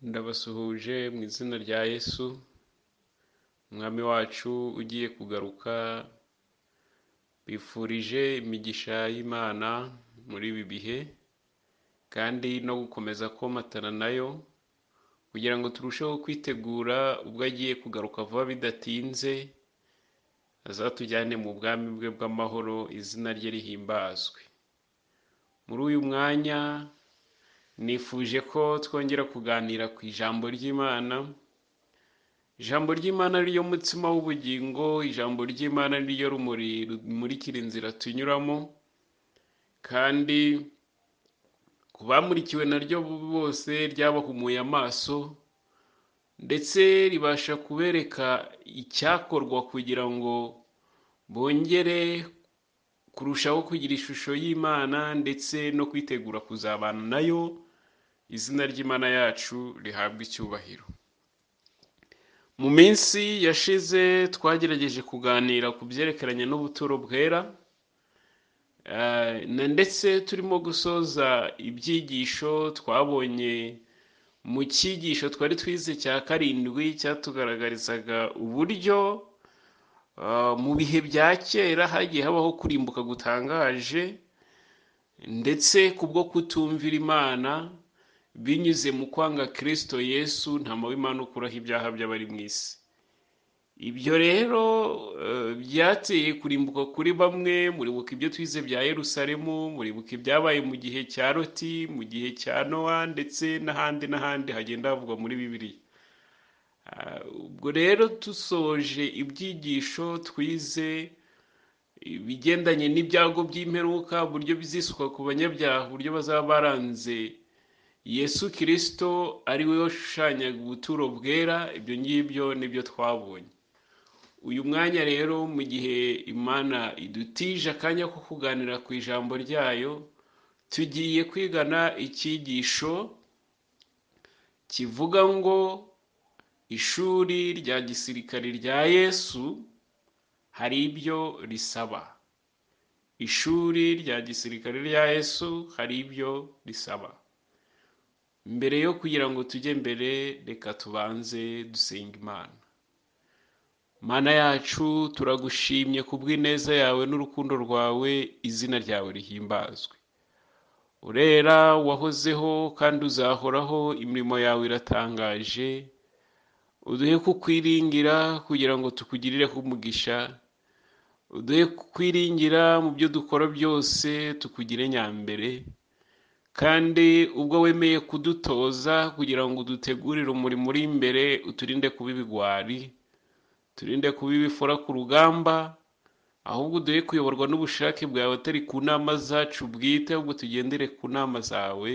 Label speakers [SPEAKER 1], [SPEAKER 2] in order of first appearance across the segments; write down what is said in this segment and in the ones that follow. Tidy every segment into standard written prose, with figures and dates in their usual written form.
[SPEAKER 1] Ndabasuhuje mu izina rya Yesu, Umwami wacu ugiye kugaruka, bifurije imigisha y'Imana muri ibi bihe kandi no gukomeza komatana nayo kugira ngo turusheho kwitegura ubwo agiye kugaruka vuba bidatinze, azatujyane mu bwami bwe bw'amahoro, izina rye rihimbazwe. Muri uyu mwanya nifuje ko twongera kuganira ku ijambo ry'Imana. Ijambo ry'Imana ni ryo mutsima w'ubugingo, ijambo ry'Imana ni ryo rumuri rumurikira inzira tunyuramo, kandi ku bamurikiwe naryo bose ryabahumuye amaso, ndetse ribasha kubereka icyakorwa kugira ngo bongere kurushaho kugira ishusho y'Imana ndetse no kwitegura kuzabana nayo. Izina ry'Imana yacu rihabwe icyubahiro. Mu minsi yashize twagerageje kuganira ku byerekeranye n'ubuturo bwera, ndetse turimo gusoza ibyigisho twabonye mu cyigisho twari twize cya 7 cyatugaragarizaga uburyo mu bihe bya kera hagiye habaho kurimbuka gutangaje, ndetse kubwo kutumvira Imana binyuze mu kwanga Kristo Yesu, nta Imana ukuraho ibyaha by'abari mu isi. Ibyo rero byateye kurimbuka kuri bamwe. Muribuka ibyo twize bya Yerusalemu, muribuka ibyabaye mu gihe cya Loti, mu gihe cya Nowa, ndetse n'ahandi n'ahandi hagenda havugwa muri Bibiliya. Ubwo rero dusoje ibyigisho twize ibigendanye n'ibyago by'imperuka, uburyo bizisuka ku banyabyaha, uburyo bazaba baranze Yesu Kristo ari we washushanyaga ubuturo bwera, ibyo ngibyo nibyo twabonye. Uyu mwanya rero, mu gihe Imana idutije akanya ko kuganira ku ijambo ryayo, tugiye kwigana icyigisho kivuga ngo ishuri rya gisirikare rya Yesu hari ibyo risaba. Ishuri rya gisirikare rya Yesu hari ibyo risaba. Mbere yo kugira ngo tujye mbere, reka tubanze dusenga Imana. Mana yacu, turagushimye kubw'ineza yawe n'urukundo rwawe, izina ryawe rihimbazwe. Urera, wahozeho kandi uzahoraho, imirimo yawe iratangaje. Uduhe kukwiringira kugira ngo tukugirireho umugisha, uduhe kukwiringira mu byo dukora byose, tukugire nyambere. Kandi ubwo wemeye kudutoza kugira ngo udutegurire umurimo uri imbere, uturinde kuba ibigwari, turinde kuba ibifura ku rugamba, ahubwo uduhe kuyoborwa n'ubushake bwawe atari ku nama zacu bwite, ahubwo tugendere ku nama zawe,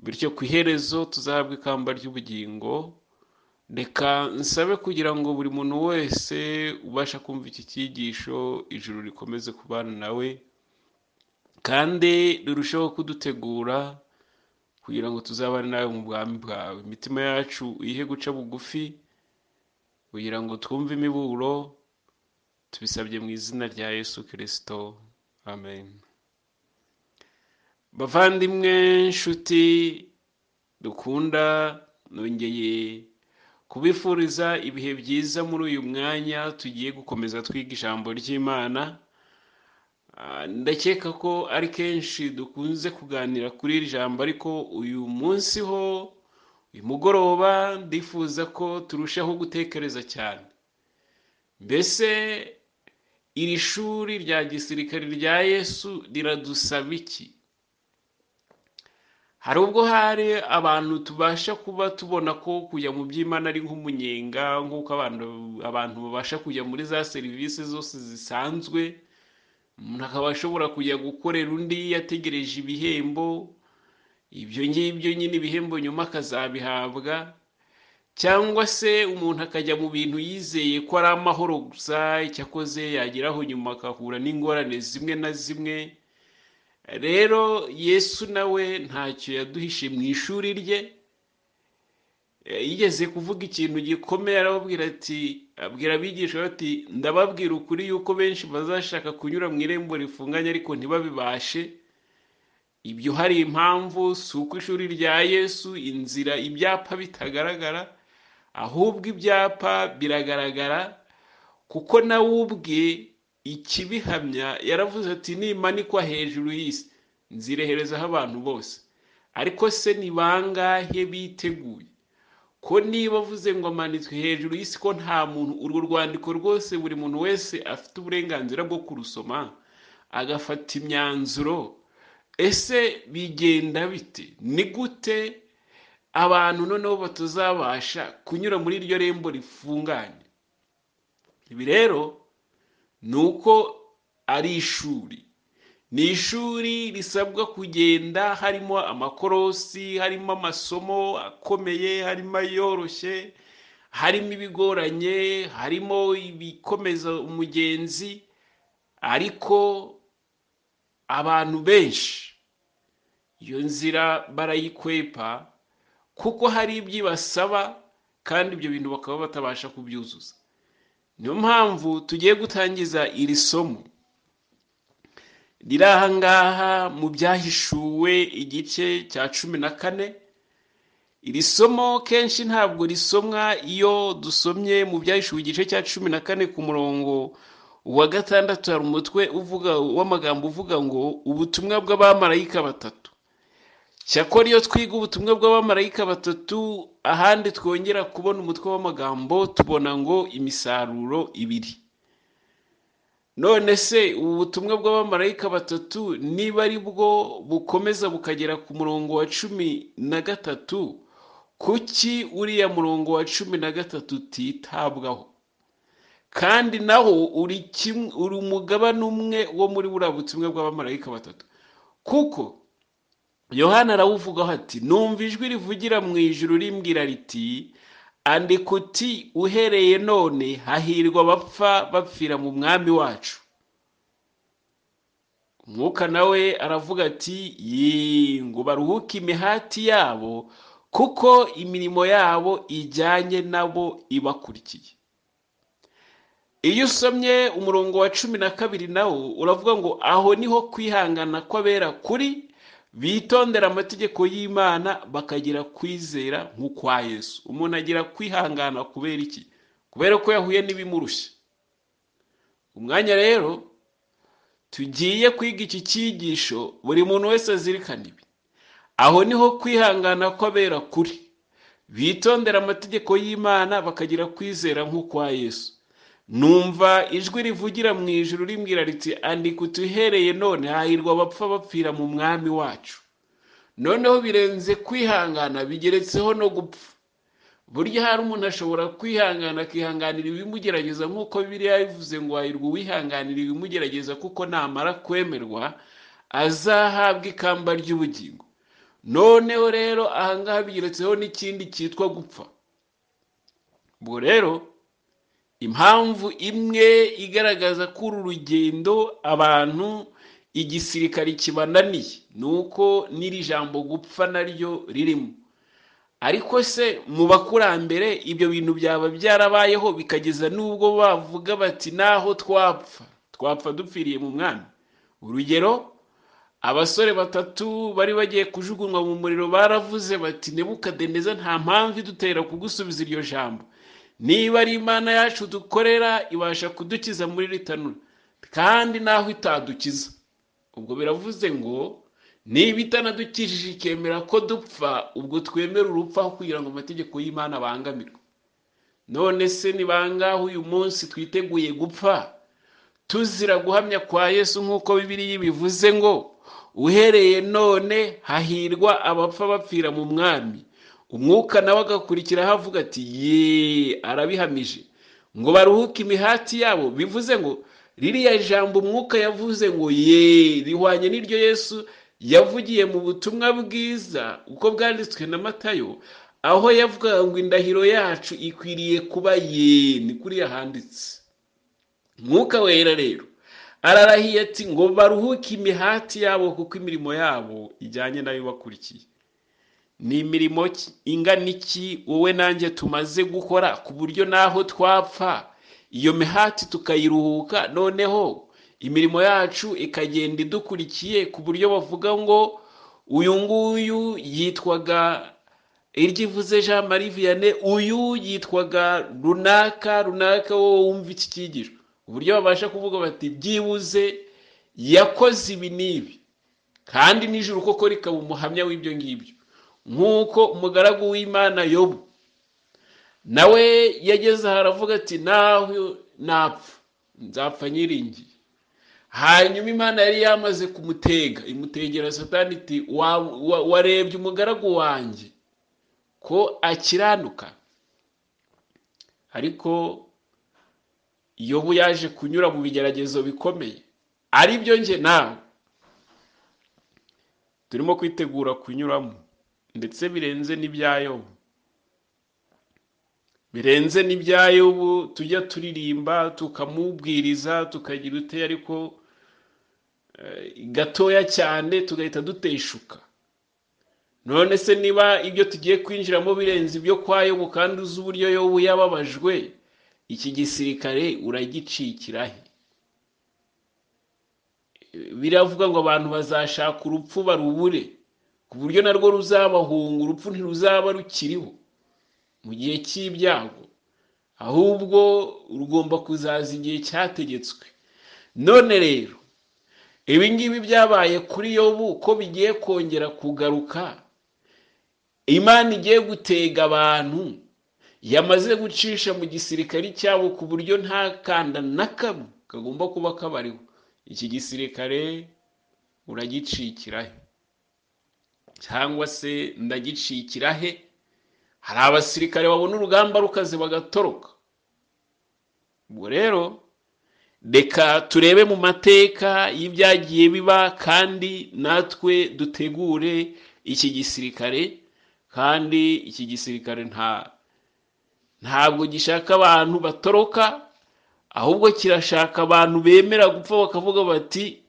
[SPEAKER 1] bityo ku iherezo tuzahabwe ikamba ry'ubugingo. Reka nsabe kugira ngo buri muntu wese ubasha kumva iki cyigisho, ijuru rikomeze kubana nawe kandi rirusheho kudutegura kugira ngo tuzabane nawe mu bwami bwawe. Imitima yacu uyihe guca bugufi kugira ngo twumve imiburo. Tubisabye mu izina rya Yesu Kristo, amen. Bavandimwe, nshuti dukunda, nongeye kubifuriza ibihe byiza muri uyu mwanya tugiye gukomeza twiga ijambo ry'Imana. Ndakeka ko ari kenshi dukunze kuganira kuri iri jambo, ariko uyu munsi ho, uyu mugoroba, ndifuza ko turushaho gutekereza cyane. Mbese iri shuri rya gisirikare rya Yesu riradusaba iki? Hari ubwo hari abantu tubasha kuba tubona ko kujya mu by'Imana ari nk'umunyenga, nk'uko abantu babasha kujya muri za serivisi zose zisanzwe, umuntu akaba ashobora kujya gukorera undi yategereje ibihembo, ibyo ngibyo nyine ibihembo nyuma akazabihabwa, cyangwa se umuntu akajya mu bintu yizeye ko ari amahoro gusa, icyakoze yageraho nyuma agahura n'ingorane zimwe na zimwe. Rero Yesu nawe ntacyo yaduhishe mu ishuri rye. Yigeze kuvuga ikintu gikomeye, arababwira ati, abwira abigishwa ati, ndababwira ukuri yuko benshi bazashaka kunyura mu irembo rifunganye ariko ntibabibashe. Ibyo hari impamvu, si uko ishuri rya Yesu inzira ibyapa bitagaragara, ahubwo ibyapa biragaragara, kuko nawe ubwe ikibihamya yaravuze ati nimanikwa hejuru y'isi nzireherezaho abantu bose. Ariko se ni bangahe biteguye? Ko niba avuze ngo amanitswe hejuru y'isi, ko nta muntu, urwo rwandiko rwose buri muntu wese afite uburenganzira bwo kurusoma agafata imyanzuro. Ese bigenda bite? Ni gute abantu noneho batazabasha kunyura muri iryo rembo rifunganye? Ibi rero ni uko ari ishuri, ni ishuri risabwa kugenda harimo amakorosi, harimo amasomo akomeye, harimo ayoroshye, harimo ibigoranye, harimo ibikomeza umugenzi. Ariko abantu benshi iyo nzira barayikwepa, kuko hari ibyibasaba kandi ibyo bintu bakaba batabasha kubyuzuza. Niyo mpamvu tugiye gutangiza iri somo riri aha ngaha mu Byahishuwe igice cya 14. Iri somo kenshi ntabwo risomwa iyo dusomye mu Byahishuwe igice cya 14 ku murongo wa 6, hari umutwe uvuga w'amagambo uvuga ngo ubutumwa bw'abamarayika batatu. Cyakora iyo twiga ubutumwa bw'abamarayika batatu, ahandi twongera kubona umutwe w'amagambo tubona ngo imisaruro ibiri. None se ubu butumwa bw'abamarayika batatu niba ari bwo bukomeza bukagera ku murongo wa 13, kuki uriya murongo wa 13 utitabwaho? Kandi naho uri umugabane umwe wo muri buriya butumwa bw'abamarayika batatu. Kuko Yohana arawuvugaho ati numva ijwi rivugira mu ijuru rimbwira riti andika uti uhereye none hahirwa abapfa bapfira mu mwami wacu. Umwuka nawe aravuga ati ye ngo baruhuke imihati yabo, kuko imirimo yabo ijyanye nabo ibakurikiye. Iyo usomye umurongo wa 12 nawo uravuga ngo aho niho kwihangana kw'abera kuri, bitondera amategeko y'Imana bakagira kwizera nk'ukwa Yesu. Umuntu agira kwihangana kubera iki? Kubera ko yahuye n'ibimurushya. Umwanya rero tugiye kwiga iki cyigisho, buri muntu wese azirikana ibi. Aho niho kwihangana kw'abera kuri, bitondera amategeko y'Imana bakagira kwizera nk'ukwa Yesu. Numva ijwi rivugira mu ijuru rimbwira riti andika uti uhereye none hahirwa abapfa bapfira mu mwami wacu. Noneho birenze kwihangana, bigeretseho no gupfa. Burya hari umuntu ashobora kwihangana akihanganira ibimugerageza, nk'uko Bibiliya bivuze ngo hahirwa uwihanganira ibimugerageza, kuko namara kwemerwa azahabwa ikamba ry'ubugingo. Noneho rero aha ngaha bigeretseho n'ikindi cyitwa gupfa. Ubwo rero impamvu imwe igaragaza ko uru rugendo abantu igisirikare kibananiye ni uko n'iri jambo gupfa naryo ririmo. Ariko se mu bakurambere ibyo bintu byaba byarabayeho bikageza n'ubwo bavuga bati naho twapfa, twapfa dupfiriye mu mwami? Urugero, abasore batatu bari bagiye kujugunywa mu muriro baravuze bati Nebukadineza nta mpamvu idutera kugusubiza iryo jambo. Niba ari Imana yacu dukorera ibasha kudukiza muri ritanura, kandi naho itadukiza. Ubwo biravuze ngo niba itanadukijije ikemera ko dupfa, ubwo twemera urupfu aho kugira ngo amategeko y'Imana abangamirwe. None se ni bangahe uyu munsi twiteguye gupfa tuzira guhamya kwa Yesu, nk'uko Bibiliya bivuze ngo uhereye none hahirwa abapfa bapfira mu mwami? Umwuka nawe agakurikiraho avuga ati ye arabihamije ngo baruhuke imihati yabo. Bivuze ngo ririya jambo umwuka yavuze ngo ye rihwanye n'iryo Yesu yavugiye mu butumwa bwiza uko bwanditswe na Matayo, aho yavugaga ngo indahiro yacu ikwiriye kuba ye. Ni kuriya handitse. Umwuka wera rero ararahiye ati ngo baruhuke imihati yabo, kuko imirimo yabo ijyanye nayo bakurikiye. Ni imirimo ingana iki wowe nanjye tumaze gukora ku buryo naho twapfa iyo mihati tukayiruhuka, noneho imirimo yacu ikagenda idukurikiye, ku buryo bavuga ngo Uyu nguyu yitwaga Iryivuze Jean Marie Vianney, uyu yitwaga runaka runaka, wowe wumva iki cyigisho, uburyo babasha kuvuga bati byibuze yakoze ibi n'ibi, kandi n'ijuru koko rikaba umuhamya w'ibyo ngibyo. Nk'uko umugaragu w'Imana Yobu nawe yageze aha aravuga ati naho napfa nzapfa nyiringiye. Hanyuma Imana yari yamaze kumutega, imutegera Satani iti warebye umugaragu wanjye ko akiranuka. Ariko Yobu yaje kunyura mu bigeragezo bikomeye, ari byo nge nawe turimo kwitegura kunyuramo, ndetse birenze n'ibya Yobu, birenze n'ibya Yobu. Tujya turirimba tukamubwiriza tukagira ute, ariko gatoya cyane tugahita duteshuka. None se niba ibyo tugiye kwinjiramo birenze ibyo kwa Yobu, kandi uzi uburyo Yobu yababajwe, iki gisirikare uragicikira he? Biravuga ngo abantu bazashaka urupfu barubure, ku buryo narwo ruzabahunga, urupfu ntiruzaba rukiriho mu gihe cy'ibyago, ahubwo rugomba kuzaza igihe cyategetswe. None rero ibi ngibi byabaye kuri Yobu, ko bigiye kongera kugaruka, Imana igiye gutega abantu yamaze gucisha mu gisirikare cyabo, ku buryo nta kanda na kamwe kagomba kuba kabariho. Iki gisirikare uragicikira he? Cyangwa se ndagicikira he? Hari abasirikare babona urugamba rukaze bagatoroka. Ubwo rero reka turebe mu mateka y'ibyagiye biba, kandi natwe dutegure iki gisirikare. Kandi iki gisirikare ntabwo gishaka abantu batoroka, ahubwo kirashaka abantu bemera gupfa, bakavuga bati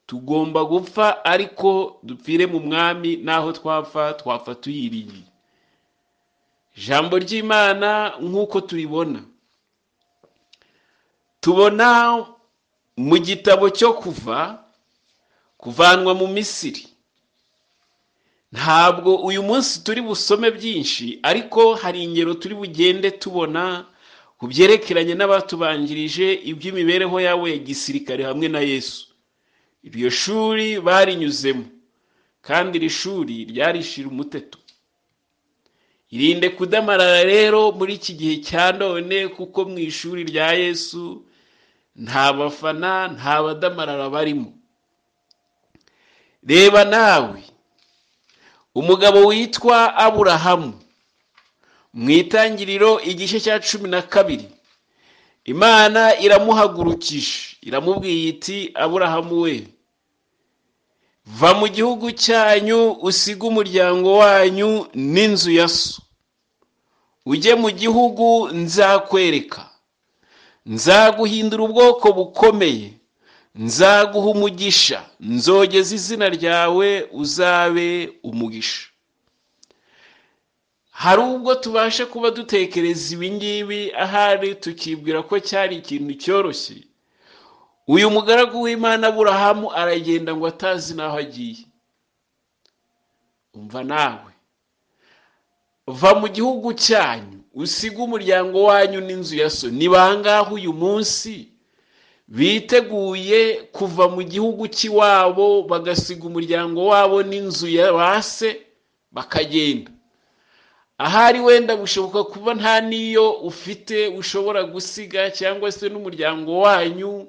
[SPEAKER 1] tugomba gupfa ariko dupfire mu mwami, naho twapfa twapfa tuyiringiye. Ijambo ry'Imana nk'uko turibona, tubona mu gitabo cyo kuva, kuvanwa mu Misiri. Ntabwo uyu munsi turi busome byinshi, ariko hari ingero turi bugende tubona ku byerekeranye n'abatubanjirije iby'imibereho yabo ya gisirikare hamwe na Yesu. Iryo shuri barinyuzemo, kandi iri shuri ryarishira umuteto. Irinde kudamarara rero muri iki gihe cya none, kuko mu ishuri rya Yesu nta bafana, nta badamarara barimo. Reba nawe umugabo witwa Aburahamu, mu itangiriro igice cya 12, Imana iramuhagurukije, iramubwiye iti Aburahamu we, va mu gihugu cyanyu, usige umuryango wanyu n'inzu ya so, ujye mu gihugu nzakwereka, nzaguhindura ubwoko bukomeye, nzaguha umugisha, nzogeza izina ryawe, uzabe umugisha. Hari ubwo tubasha kuba dutekereza ibi ngibi, ahari tukibwira ko cyari ikintu cyoroshye. Uyu mugaragu w'Imana Aburahamu aragenda ngo atazi n'aho agiye. Umva nawe, va mu gihugu cyanyu, usige umuryango wanyu n'inzu ya so. Ni bangahe uyu munsi biteguye kuva mu gihugu cy'iwabo, bagasiga umuryango wabo n'inzu ya base, bakagenda? Ahari wenda bushoboka kuba nta n'iyo ufite ushobora gusiga, cyangwa se n'umuryango wanyu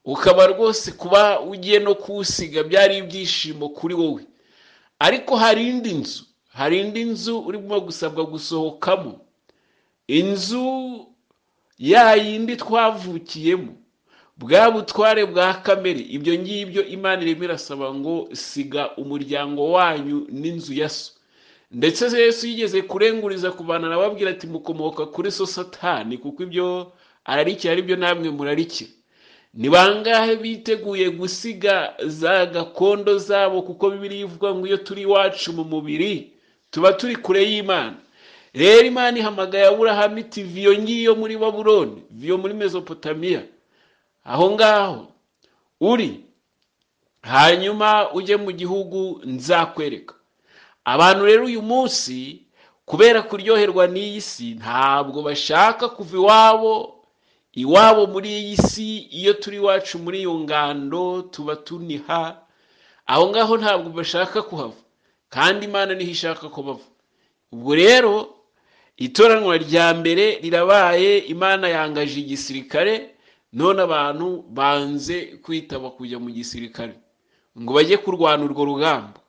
[SPEAKER 1] ukaba rwose kuba ugiye no kuwusiga byari ibyishimo kuri wowe. Ariko hari indi nzu, hari indi nzu urimo gusabwa gusohokamo, inzu ya yindi twavukiyemo, bwa butware bwa kamere. Ibyo ngibyo Imana irimo irasaba ngo siga umuryango wanyu n'inzu ya so. Ndetse Yesu yigeze kurenguriza ku bantu arababwira ati mukomoka kuri so Satani, kuko ibyo ararikira ari byo namwe murarikira. Ni bangahe biteguye gusiga za gakondo zabo? Kuko Bibiliya ivuga ngo iyo turi iwacu mu mubiri tuba turi kure y'Imana. Rero Imana ihamagaye Aburahamu iti viyo ngiyo muri Babuloni, viyo muri Mesopotamiya, aho ngaho uri, Hanyuma ujye mu gihugu nzakwereka. Abantu rero uyu munsi kubera kuryoherwa n'iyi si ntabwo bashaka kuva iwabo muri iyi si. Iyo turi iwacu muri iyo ngando tuba tuniha aho ngaho, ntabwo bashaka kuhava, kandi Imana niho ishaka ko bava. Ubwo rero itoranwa rya mbere rirabaye, Imana yangaje igisirikare, none abantu banze kwitaba kujya mu gisirikare ngo bajye kurwana urwo rugamba.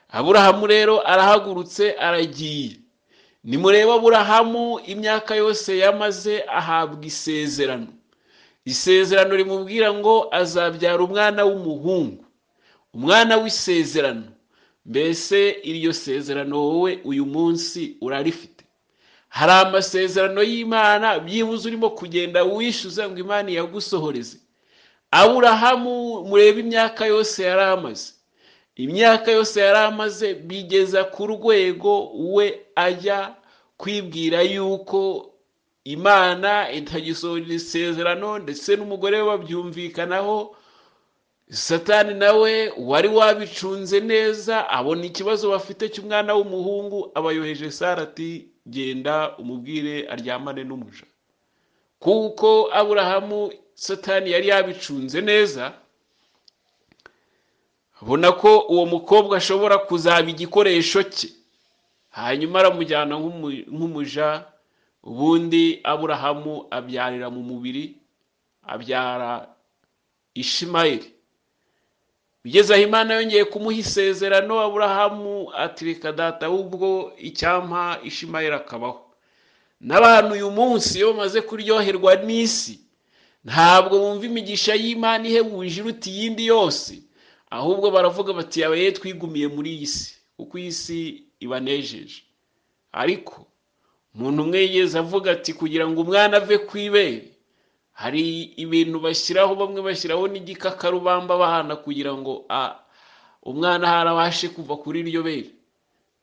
[SPEAKER 1] Aburahamu rero arahagurutse aragiye. Nimureba Aburahamu imyaka yose yamaze ahabwa isezerano, isezerano rimubwira ngo azabyara umwana w'umuhungu, umwana w'isezerano. Mbese iryo sezerano wowe uyu munsi urarifite? Hari amasezerano y'Imana byibuze urimo kugenda wishyuza ngo Imana iyagusohoreze. Aburahamu murebe imyaka yose yari amaze, imyaka yose yari amaze bigeza ku rwego we ajya kwibwira yuko Imana itagisohora isezerano, ndetse n'umugore we babyumvikanaho. Satani nawe wari wabicunze neza abona ikibazo bafite cy'umwana w'umuhungu, abayoheje Sara ati genda umubwire aryamane n'umuja. Kuko Aburahamu Satani yari yabicunze neza, abona ko uwo mukobwa ashobora kuzaba igikoresho cye, hanyuma aramujyana nk'umuja. Ubundi Aburahamu abyarira mu mubiri, abyara Ishimayeli. Bigeze aho Imana yongeye kumuha isezerano, Aburahamu ati reka data, ahubwo icyampa Ishimayeli akabaho. N'abantu uyu munsi iyo bamaze kuryoherwa n'isi ntabwo bumva imigisha y'Imana ihebuje iruta iyindi yose, ahubwo baravuga bati yaba ye twigumiye muri iyi si, kuko iyi si ibanejeje. Ariko umuntu umwe yigeze avuga ati kugira ngo umwana ave ku ibere hari ibintu bashyiraho, bamwe bashyiraho n'igikakarubamba bahana kugira ngo umwana harabashe kuva kuri iryo bere.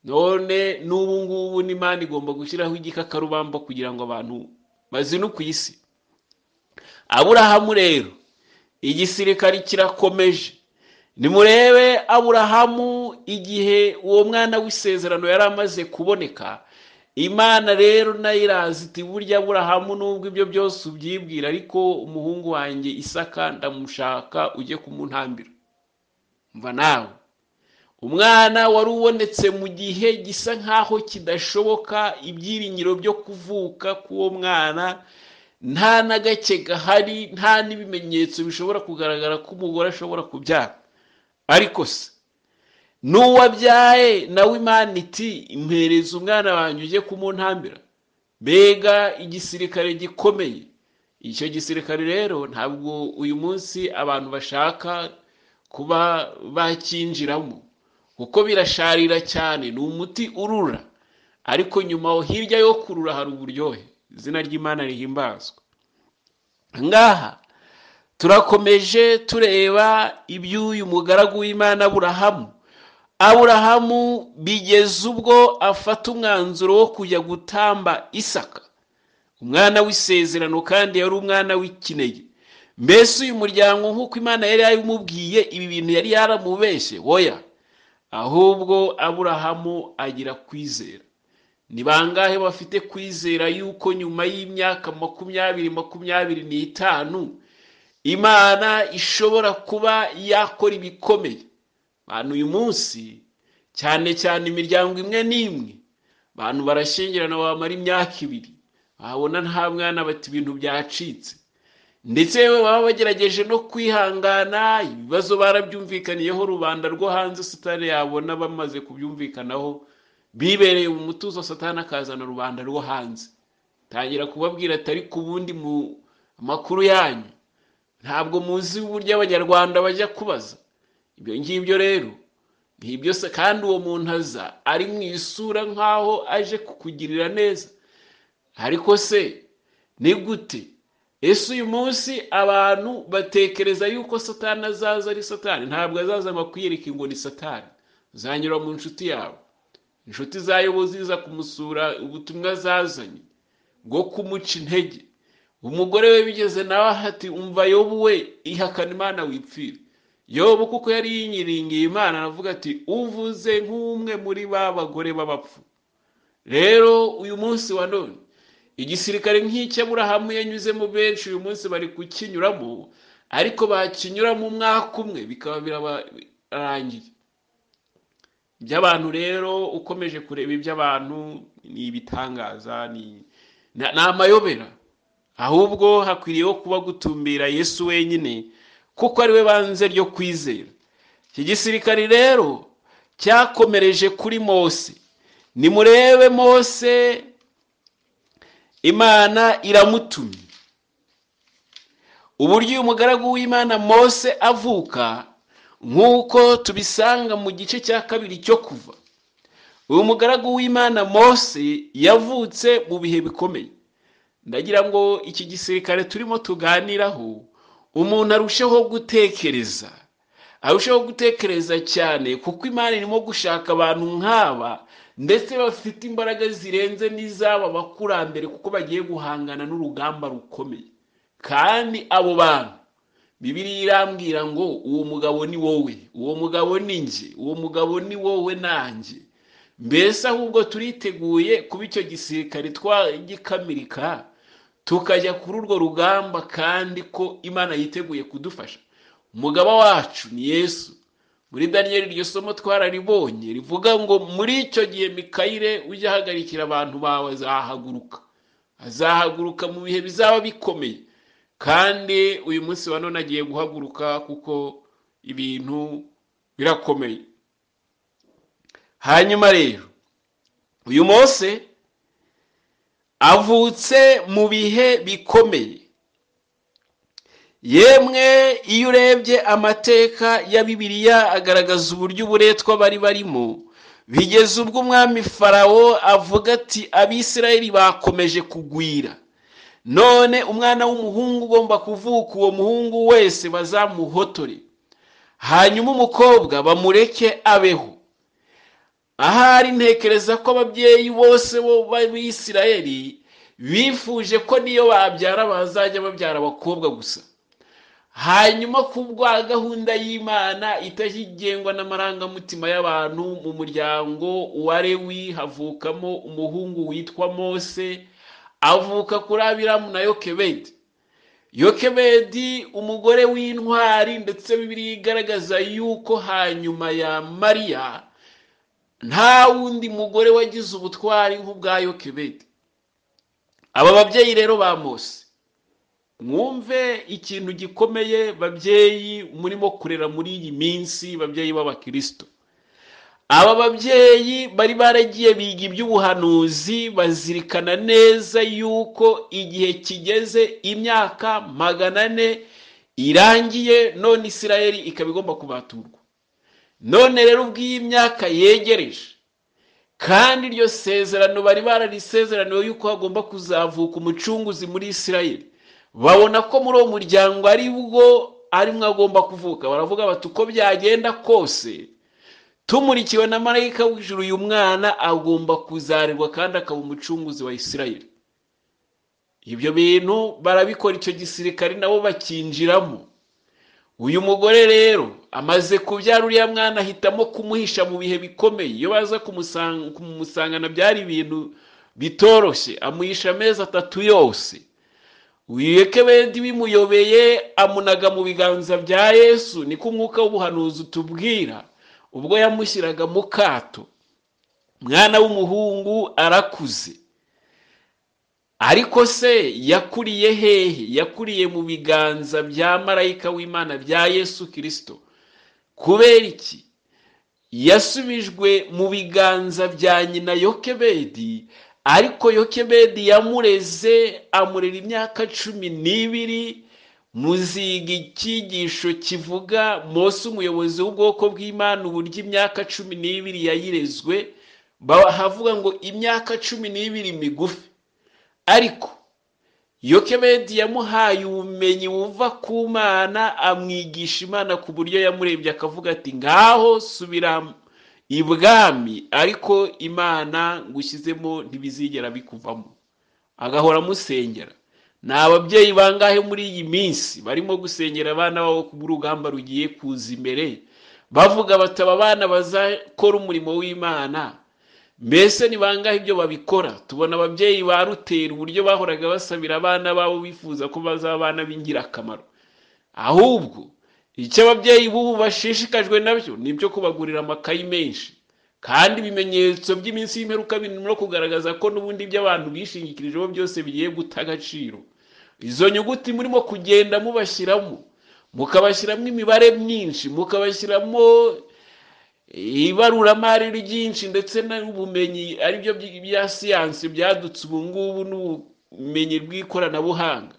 [SPEAKER 1] None n'ubu ngubu n'Imana igomba gushyiraho igikakarubamba kugira ngo abantu bazinuke isi. Aburahamu rero igisirikare kirakomeje. Nimurebe Aburahamu igihe uwo mwana w'isezerano yari amaze kuboneka, Imana rero nayo iraza iti burya Aburahamu nubwo ibyo byose ubyibwira, ariko umuhungu wanjye Isaka ndamushaka ujye kumuntambira. Mva nawe, umwana wari ubonetse mu gihe gisa nkaho kidashoboka, ibyiringiro byo kuvuka k'uwo mwana nta na gake gahari, nta n'ibimenyetso bishobora kugaragara ko umugore ashobora kubyara. Ariko se n'uwabyaye nawe Imana iti impereza umwana wanjye ujye kumuntambira. Mbega igisirikare gikomeye! Icyo gisirikare rero ntabwo uyu munsi abantu bashaka kuba bakinjiramo, kuko birasharira cyane, ni umuti urura, ariko nyuma hirya yo kurura hari uburyohe. Izina ry'Imana rihimbazwa. Ngaha turakomeje tureba iby'uyu mugaragu w'Imana Aburahamu. Aburahamu bigeze ubwo afata umwanzuro wo kujya gutamba Isaka, umwana w'isezerano, kandi yari umwana w'ikinege. Mbese uyu muryango nk'uko Imana yari yabimubwiye, ibi bintu yari yaramubeshye? Oya, ahubwo Aburahamu agira kwizera. Ni bangahe bafite kwizera yuko nyuma y'imyaka 20, 25 Imana ishobora kuba yakora ibikomeye? Abantu uyu munsi cyane cyane imiryango imwe n'imwe, abantu barashyingirana bamara imyaka 2 babona nta mwana, bati ibintu byacitse. Ndetse baba bagerageje no kwihangana, ibibazo barabyumvikaniyeho, rubanda rwo hanze Satani yabona bamaze kubyumvikanaho, bibereye mu mutuzo, Satani akazana rubanda rwo hanze, tangira kubabwira ati ariko ubundi mu makuru yanyu ntabwo muzi uburyo Abanyarwanda bajya kubaza. Ibyo ngibyo rero ntibyo se, kandi uwo muntu aza ari mu isura nkaho aje kukugirira neza. Ariko se ni gute? Ese uyu munsi abantu batekereza yuko Satani azaza ari Satani? Ntabwo azaza ngo akwiyereke ngo ni Satani. Uzanyura mu nshuti yawe, inshuti zayo ziza kumusura, ubutumwa zazanye bwo kumuca intege. Umugore we bigeze nawe ati umva Yobu we, ihakana Imana wipfire. Yobu kuko yari yiringiye Imana aravuga ati uvuze nk'umwe muri ba bagore b'abapfu. Rero uyu munsi wa none igisirikare nk'icy'Aburahamu yanyuzemo benshi uyu munsi bari kukinyuramo, ariko bakinyuramo umwaka umwe bikaba birarangiye. Iby'abantu rero ukomeje kureba iby'abantu ni ibitangaza, ni amayobera. Ahubwo hakwiriyeho kuba gutumbira Yesu wenyine, kuko ari we banze ryo kwizera. Iki gisirikare rero cyakomereje kuri Mose. Nimurebe Mose, Imana iramutumye. Uburyo uyu mugaragu w'Imana Mose avuka, nk'uko tubisanga mu gice cya 2 cyo Kuva. Uyu mugaragu w'Imana Mose yavutse mu bihe bikomeye. Ndagira ngo iki gisirikare turimo tuganiraho umuntu arusheho gutekereza, arusheho gutekereza cyane, kuko Imana irimo gushaka abantu nk'aba ndetse bafite imbaraga zirenze n'izaba bakurambere, kuko bagiye guhangana n'urugamba rukomeye. Kandi abo bantu Bibiliya irambwira ngo uwo mugabo ni wowe, uwo mugabo ni njye, uwo mugabo ni wowe nanjye. Mbese ahubwo turiteguye kuba icyo gisirikare twagikamirika tukajya kuri urwo rugamba, kandi ko Imana yiteguye kudufasha. Umugaba wacu ni Yesu. Muri Daniyeli iryo somo twararibonye rivuga ngo muri icyo gihe Mikayire ujya ahagarikira abantu bawe azahaguruka, azahaguruka mu bihe bizaba bikomeye. Kandi uyu munsi wa none agiye guhaguruka kuko ibintu birakomeye. Hanyuma rero uyu Mose avutse mu bihe bikomeye. Yemwe iyo urebye amateka ya Bibiliya agaragaza uburyo uburetwa bari barimo, bigeze ubwo umwami Farawo avuga ati Abisirayeli bakomeje kugwira, none umwana w'umuhungu ugomba kuvuka, uwo muhungu wese bazamuhotore, hanyuma umukobwa bamureke abeho. Ahari ntekereza ko ababyeyi bose bo b'Abisirayeli bifuje ko niyo babyara bazajya babyara abakobwa gusa. Hanyuma kubwa gahunda y'Imana itajigengwa n'amarangamutima y'abantu, mu muryango wa Lewi havukamo umuhungu witwa Mose, avuka kuri Abiramu na Yokebedi. Yokebedi umugore w'intwari, ndetse Bibiliya igaragaza yuko hanyuma ya Mariya nta wundi mugore wagize ubutwari nk'ubwa Yokebedi. Aba babyeyi rero ba Mose, mwumve ikintu gikomeye babyeyi murimo kurera muri iyi minsi, babyeyi b'abakristo. Aba babyeyi bari baragiye biga iby'ubuhanuzi, bazirikana neza yuko igihe kigeze, imyaka 400 irangiye, none Isirayeli ikaba igomba kubaturwa. None rero ubwo iyi myaka yegereje, kandi iryo sezerano bari bararisezeraniwe yuko hagomba kuzavuka umucunguzi muri Isirayeli, babona ko muri uwo muryango ari bwo arimwe agomba kuvuka. Baravuga bati uko byagenda kose tumurikiwe na marayika w'ijuru, uyu mwana agomba kuzarirwa kandi akaba umucunguzi wa Isirayeli. Ibyo bintu barabikora, icyo gisirikare nabo bakinjiramo. Uyu mugore rero amaze kubyara uriya mwana ahitamo kumuhisha mu bihe bikomeye. Iyo baza kumusangana byari ibintu bitoroshye, amuhisha amezi 3 yose. Uyu Yokebedi bimuyobeye amunaga mu biganza bya Yesu, niko umwuka w'ubuhanuzi utubwira. Ubwo yamushyiraga mu kato, mwana w'umuhungu arakuze. Ariko se yakuriye hehe? Yakuriye mu biganza bya marayika w'Imana, bya Yesu Kristo. Kubera iki? Yasubijwe mu biganza bya nyina Yokebedi, ariko Yokebedi yamureze, amurera imyaka 12. Muziga icyigisho kivuga Mose umuyobozi w'ubwoko bw'Imana, uburyo imyaka 12 yayirezwe. Bahavuga ngo imyaka 12 migufi, ariko Yokebedi yamuhaye ubumenyi buva ku Mana, amwigisha Imana ku buryo yamurebye akavuga ati ngaho subira ibwami, ariko Imana ngushyizemo ntibizigera bikuvamo. Agahora amusengera. Ni ababyeyi bangahe muri iyi minsi barimo gusengera abana babo ku rugamba rugiye kuza imbere, bavuga bati aba bana bazakora umurimo w'Imana? Mbese ni bangahe ibyo babikora? Tubona ababyeyi ba Ruteri uburyo bahoraga basabira abana babo bifuza ko bazaba abana b'ingirakamaro. Ahubwo icyo ababyeyi b'ubu bashishikajwe nabyo ni ibyo kubagurira amakayi menshi, kandi ibimenyetso by'iminsi y'imperuka birimo kugaragaza ko n'ubundi ibyo abantu bishingikirijeho byose bigiye guta agaciro. Izo nyuguti murimo kugenda mubashyiramo, mukabashyiramo imibare myinshi, mukabashyiramo ibaruramari ryinshi, ndetse n'ubumenyi aribyo bya siyansi byadutse ubu ngubu n'ubumenyi bw'ikoranabuhanga.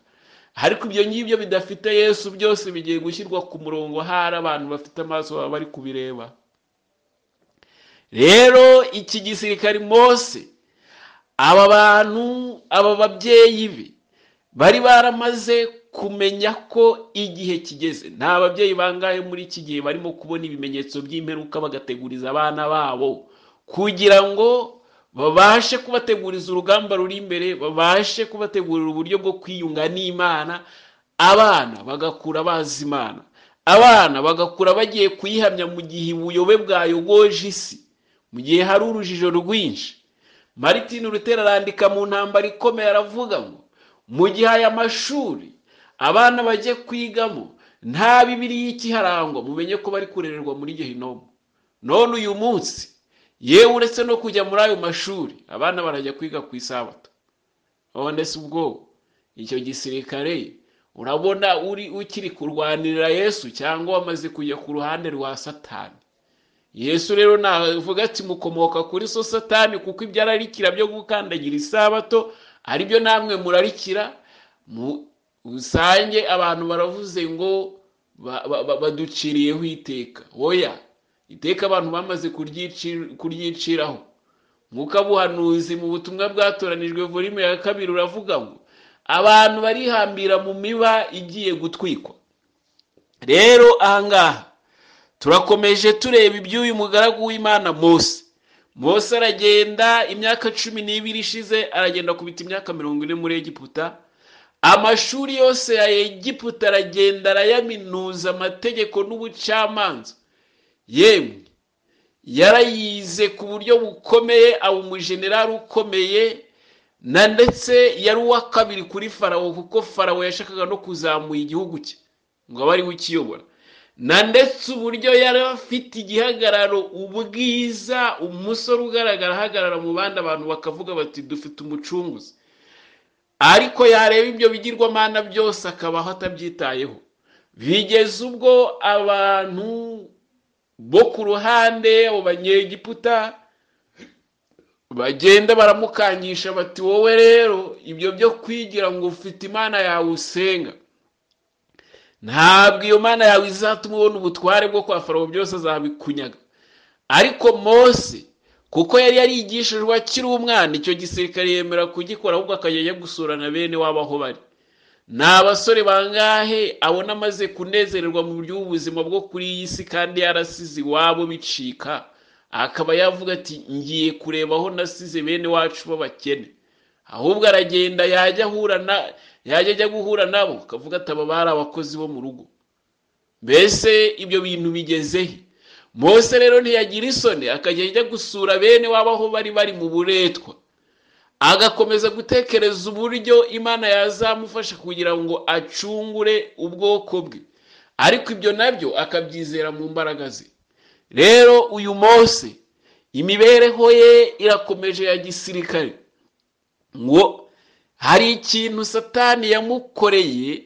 [SPEAKER 1] Ariko ibyo ngibyo bidafite Yesu byose bigiye gushyirwa ku murongo, hari abantu bafite amaso baba bari kubireba. Rero iki gisirikari Mose, aba bantu, aba babyeyi be bari baramaze kumenya ko igihe kigeze. Nta babyeyi bangahe muri iki gihe barimo kubona ibimenyetso by'imperuka bagateguriza abana babo kugira ngo babashe kubateguriza urugamba ruri imbere, babashe kubategurira uburyo bwo kwiyunga n'Imana, abana bagakura bazi Imana, abana bagakura bagiye kuyihamya mu gihe ubuyobe bwayogoje isi, mu gihe hari urujijo rwinshi. Martin Luther arandika mu ntambara ikomeye, aravuga ngo mu gihe aya mashuri abana bajye kwigamo nta Bibiliya ikiharangwa, mumenye ko bari kurererwa muri Gehinomu. None uyu munsi yewe uretse no kujya muri ayo mashuri, abana barajya kwiga ku isabato. None se ubwo icyo gisirikare urabona uri ukiri kurwanirira Yesu cyangwa wamaze kujya ku ruhande rwa Satani? Yesu rero navuga ati mukomoka kuri so Satani, kuko ibyo ararikira byo gukandagira isabato aribyo namwe murarikira. Usange abantu baravuze ngo baduciriyeho iteka. Oya, iteka abantu bamaze kuryiciraho. Mwuka buhanuzi mu butumwa bwatoranijwe volume ya 2 uravuga ngo abantu barihambira mu miba igiye gutwikwa. Rero ahangaha turakomeje tureba iby'uyu mugaragu w'Imana Mose. Mose aragenda imyaka 12 ishize, aragenda kubita imyaka 40 muri Egiputa. Amashuri yose ya Egiputa aragenda arayaminuza, amategeko n'ubucamanza. Yemwe yarayize ku buryo bukomeye, aba umujenerali ukomeye, na ndetse yari uwa kabiri kuri Farawo, kuko Farawo yashakaga no kuzamuha igihugu cye ngo abe ariwe ukiyobora. Na ndetse uburyo yari afite igihagararo, ubwiza, umusore ugaragara ahagarara mu bandi, abantu bakavuga bati dufite umucunguzi. Ariko yareba ibyo bigirwamana byose akabaho atabyitayeho. Bigeze ubwo abantu bo ku ruhande, abo banyegiputa, bagenda baramukangisha bati wowe rero ibyo byo kwigira ngo ufite Imana yawe usenga, ntabwo iyo Mana yawe izatuma ubona ubutware bwo kwa Farawo, byose azabikunyaga. Ariko Mose kuko yari yarigishijwe akiri umwana, icyo gisirikare yemera kugikora, ahubwo akajya ajya gusura na bene wabo aho bari. Ni abasore bangahe abona amaze kunezererwa mu buryo bw'ubuzima bwo kuri iyi si, kandi yarasize iwabo bicika, akaba yavuga ati ngiye kureba aho nasize bene wacu b'abakene. Ahubwo aragenda yajya ajya guhura nabo, akavuga ati aba bari abakozi bo mu rugo. Mbese ibyo bintu bigezehe? Mose rero ntiyagira isoni, akajya ajya gusura bene wabo aho bari bari mu buretwa, agakomeza gutekereza uburyo Imana yazamufasha kugira ngo acungure ubwoko bwe, ariko ibyo nabyo akabyizera mu mbaraga ze. Rero uyu Mose imibereho ye irakomeje ya gisirikare. Ngo hari ikintu Satani yamukoreye,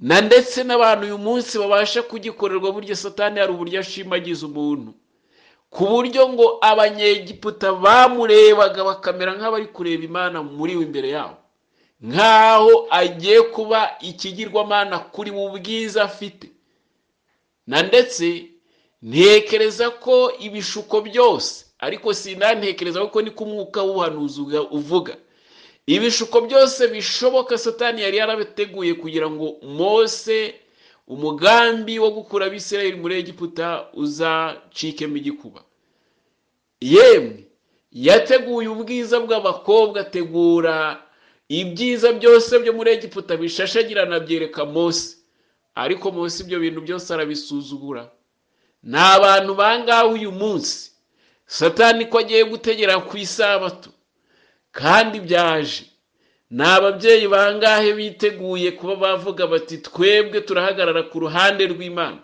[SPEAKER 1] na ndetse n'abantu uyu munsi babasha kugikorerwa. Buryo Satani hari uburyo ashimagiza umuntu, ku buryo ngo abanyegiputa bamurebaga bakamera nk'abari kureba Imana muri we imbere yabo, nk'aho agiye kuba ikigirwamana kuri mu bwiza afite. Na ndetse ntekereza ko ibishuko byose, ariko sinantekereza ko ni ku mwuka w'ubuhanuzi uvuga, ibishuko byose bishoboka Satani yari yarabateguye kugira ngo Mose umugambi wo gukura Abisirayeli muri Egiputa uzacikemo igikuba. Yemwe yateguye ubwiza bw'abakobwa, ategura Ibyiza byose byo muri Egiputa bishashagirana byereka Mose, ariko Mose ibyo bintu byose arabisuzugura. Ni abantu bangahe uyu munsi Satani ko agiye gutegera ku isabato kandi byaje? Ni ababyeyi bangahe biteguye kuba bavuga bati twebwe turahagarara ku ruhande rw'Imana,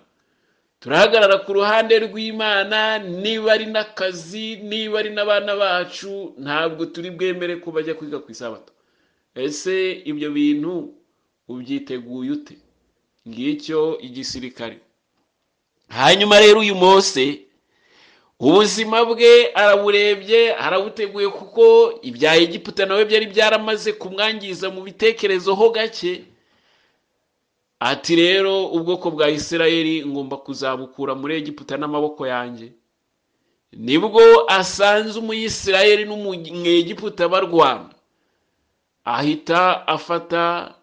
[SPEAKER 1] turahagarara ku ruhande rw'Imana, niba ari n'akazi, niba ari n'abana bacu, ntabwo turi bwemere ko bajya kwiga ku isabato. Ese ibyo bintu ubyiteguye ute? Ngicyo igisirikare. Hanyuma rero uyu Mose ubuzima bwe araburebye, arabuteguye, kuko ibya Egiputa nawe byari byaramaze kumwangiza mu bitekerezo ho gake. Ati rero ubwoko bwa Isirayeli ngomba kuzabukura muri Egiputa n'amaboko yanjye. Nibwo asanze Umuyisirayeli n'Umunyegiputa barwana, ahita afata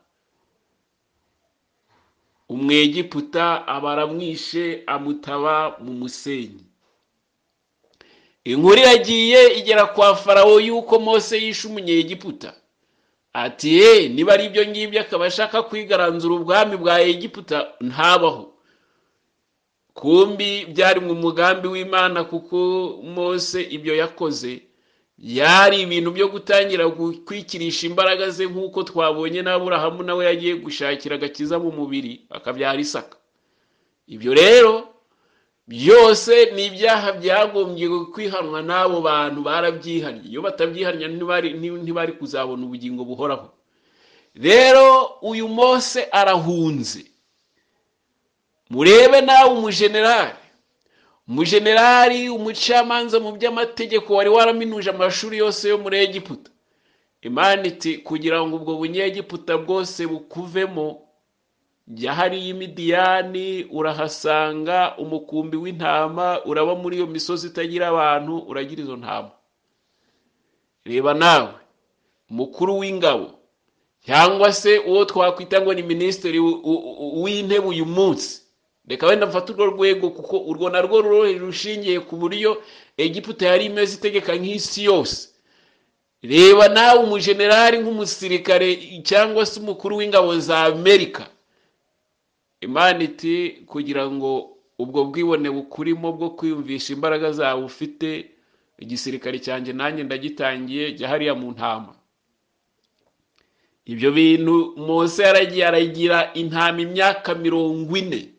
[SPEAKER 1] Umwegiputa abaramwishe, amutaba mu musenyi. Inkuru iragiye igera kwa Farawo yuko Mose yishe Umunyegiputa. Ati niba ari ibyo ngibyo akaba ashaka kwigaranzura ubwami bwa Egiputa, ntabaho. Kumbi byari mu mugambi w'Imana, kuko Mose ibyo yakoze yari ibintu byo gutangira gukwikirisha imbaraga ze, nk'uko twabonye n'Aburahamu nawe yagiye gushakira agakiza mu mubiri akabyara Isaka. Ibyo rero byose ni ibyaha byagombye kwihanwa n'abo bantu, barabyihannye. Iyo batabyihannye ntibari kuzabona ubugingo buhoraho. Rero uyu Mose arahunze. Murebe nawe umujenerali, umucamanza mu by'amategeko wari waraminuje amashuri yose yo muri Egiputa. Imana iti kugira ngo ubwo bunyegiputa bwose bukuvemo, jya hariya i Midiyani urahasanga umukumbi w'intama, uraba muri iyo misozi itagira abantu, uragira izo ntama. Reba nawe umukuru w'ingabo cyangwa se uwo twakwita ngo ni minisitiri w'intebe uyu munsi, reka wenda mfate urwo rwego kuko urwo narwo rushingiye ku buryo Egiputa yari imeze itegeka nk'isi yose. Reba nawe umujenerali nk'umusirikare cyangwa se umukuru w'ingabo za Amerika. Imana iti kugira ngo ubwo bwibone bukurimo bwo kwiyumvisha imbaraga zawe ufite, igisirikare cyanjye nanjye ndagitangiye, jya hariya mu ntama. Ibyo bintu Mose yaragiye aragira intama imyaka 40,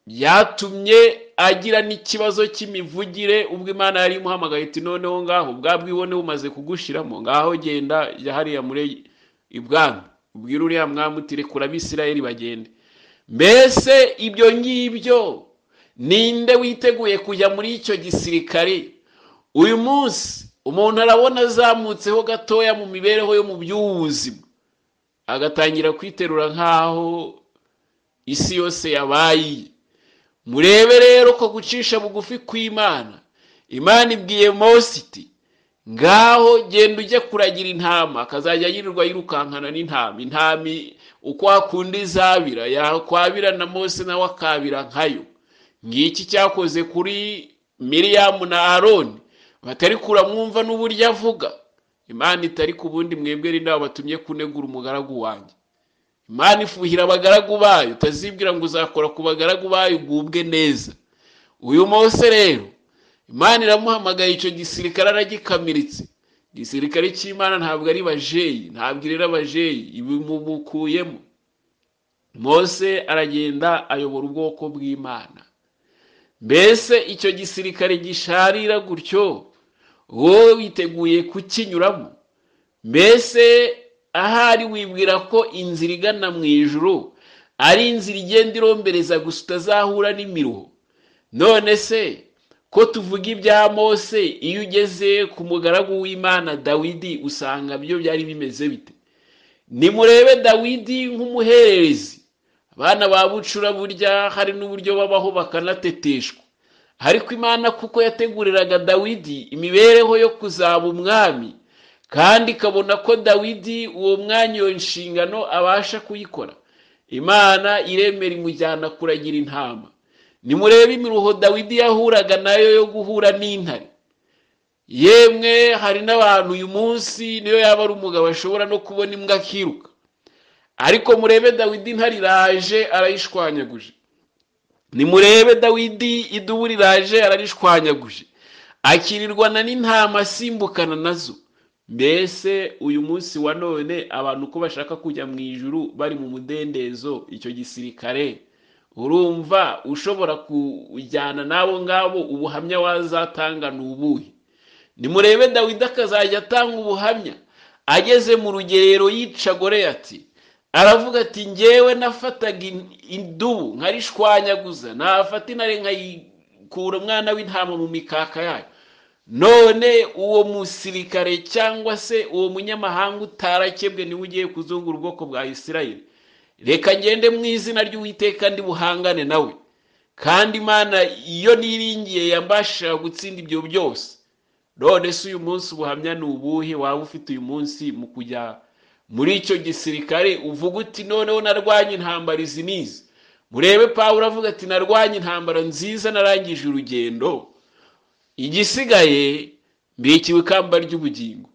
[SPEAKER 1] byatumye agira n'ikibazo cy'imivugire. Ubwo Imana yari imuhamagaye iti noneho ngaho bwa bwibone bumaze kugushiramo, ngaho genda jya hariya muri ibwami ubwira uriya mwami uti rekura Abisirayeli bagende. Mbese ibyo ngibyo ninde witeguye kujya muri icyo gisirikare? Uyu munsi umuntu arabona azamutseho gatoya mu mibereho yo mu by'ubuzima, agatangira kwiterura nk'aho isi yose yabaye. Murebe rero ko gucisha bugufi kw'Imana. Imana ibwiye Mose iti ngaho genda ujye kuragira intama, akazajya yirirwa yirukankana n'intama. Intama uko akunda izabira, yakwabira na Mose nawe akabira nkayo. Ngiki cyakoze kuri Miriyamu na Aroni, batari kuramwumva n'uburyo avuga. Imana itari ku bundi mwebwe rinda batumye kunegura umugaragu wanjye. Imana ifuhira abagaragu bayo, utazibwira ngo uzakora ku bagaragu bayo ugubwe neza. Uyu Mose rero Imana iramuhamagaye, icyo gisirikare aragikamiritse. Igisirikare cy'Imana ntabwo ari bajeyi, ntabwo irera bajeyi, ibimukuyemo. Mose aragenda ayobora ubwoko bw'Imana. Mbese icyo gisirikare gisharira gutyo, wowe witeguye kukinyuramo? Mbese ahari wibwira ko inzira igana mu ijuru ari inzira igenda irombereza gusa utazahura n'imiruho? None se ko tuvuga ibya Mose, iyo ugeze ku mugaragu w'Imana Dawidi usanga byo byari bimeze bite? Nimurebe Dawidi nk'umuhererezi. Abana ba bucura burya hari n'uburyo babaho bakanateteshwa, ariko Imana kuko yateguriraga Dawidi imibereho yo kuzaba umwami, kandi ikabona ko Dawidi uwo mwanya iyo nshingano abasha kuyikora, Imana iremera imujyana kuragira intama. Nimurebe imiruho Dawidi yahuraga nayo yo guhura n'intare. Yemwe hari n'abantu uyu munsi niyo yaba ari umugabo ashobora no kubona imbwa akiruka, ariko murebe Dawidi intare iraje arayishwanyaguje. Nimurebe Dawidi idubu riraje ararishwanyaguje, akirirwana n'intama asimbukana nazo. Mbese uyu munsi wa none abantu ko bashaka kujya mu ijuru bari mu mudendezo, icyo gisirikare urumva ushobora kujyana n'abo ngabo, ubuhamya wazatanga ni ubuhe? Nimurebe Dawidi akazajya atanga ubuhamya ageze mu rugerero yica Goliyati, aravuga ati njyewe nafataga idubu nkarishwanyaguza, nafata intare nkayikura umwana w'intama mu mikaka yayo. None uwo musirikare cyangwa se uwo munyamahanga utarakebwe niwe ugiye kuzungura ubwoko bwa Isirayeli. Reka ngende mu izina ry'Uwiteka ndi buhangane nawe, kandi Imana iyo niringiye yambasha gutsinda ibyo byose. None se uyu munsi ubuhamya ni ubuhe waba ufite uyu munsi mu kujya muri icyo gisirikare uvuga uti noneho narwanye intambara izi n'izi? Murebe Pawulo avuga ati narwanye intambara nziza, narangije urugendo, igisigaye mbikiwe ikamba ry'ubugingo.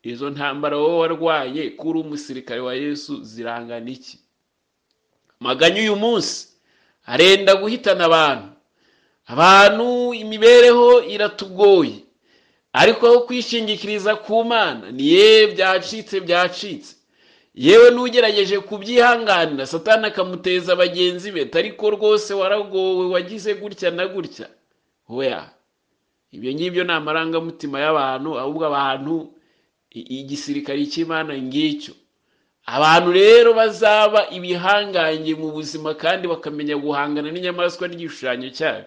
[SPEAKER 1] Izo ntambara wowe warwaye kuri umusirikare wa Yesu zirangana iki? Maganya uyu munsi arenda guhitana abantu, imibereho iratugoye, ariko aho kwishingikiriza ku Mana ni ye byacitse byacitse. Yewe n'ugerageje kubyihanganira Satani akamuteza bagenzi be, ariko rwose waragowe wagize gutya na gutya. Oya, ibyo ngibyo ni amarangamutima y'abantu, ahubwo abantu igisirikare cy'Imana ngicyo. Abantu rero bazaba ibihangange mu buzima kandi bakamenya guhangana n'inyamaswa n'igishushanyo cyayo.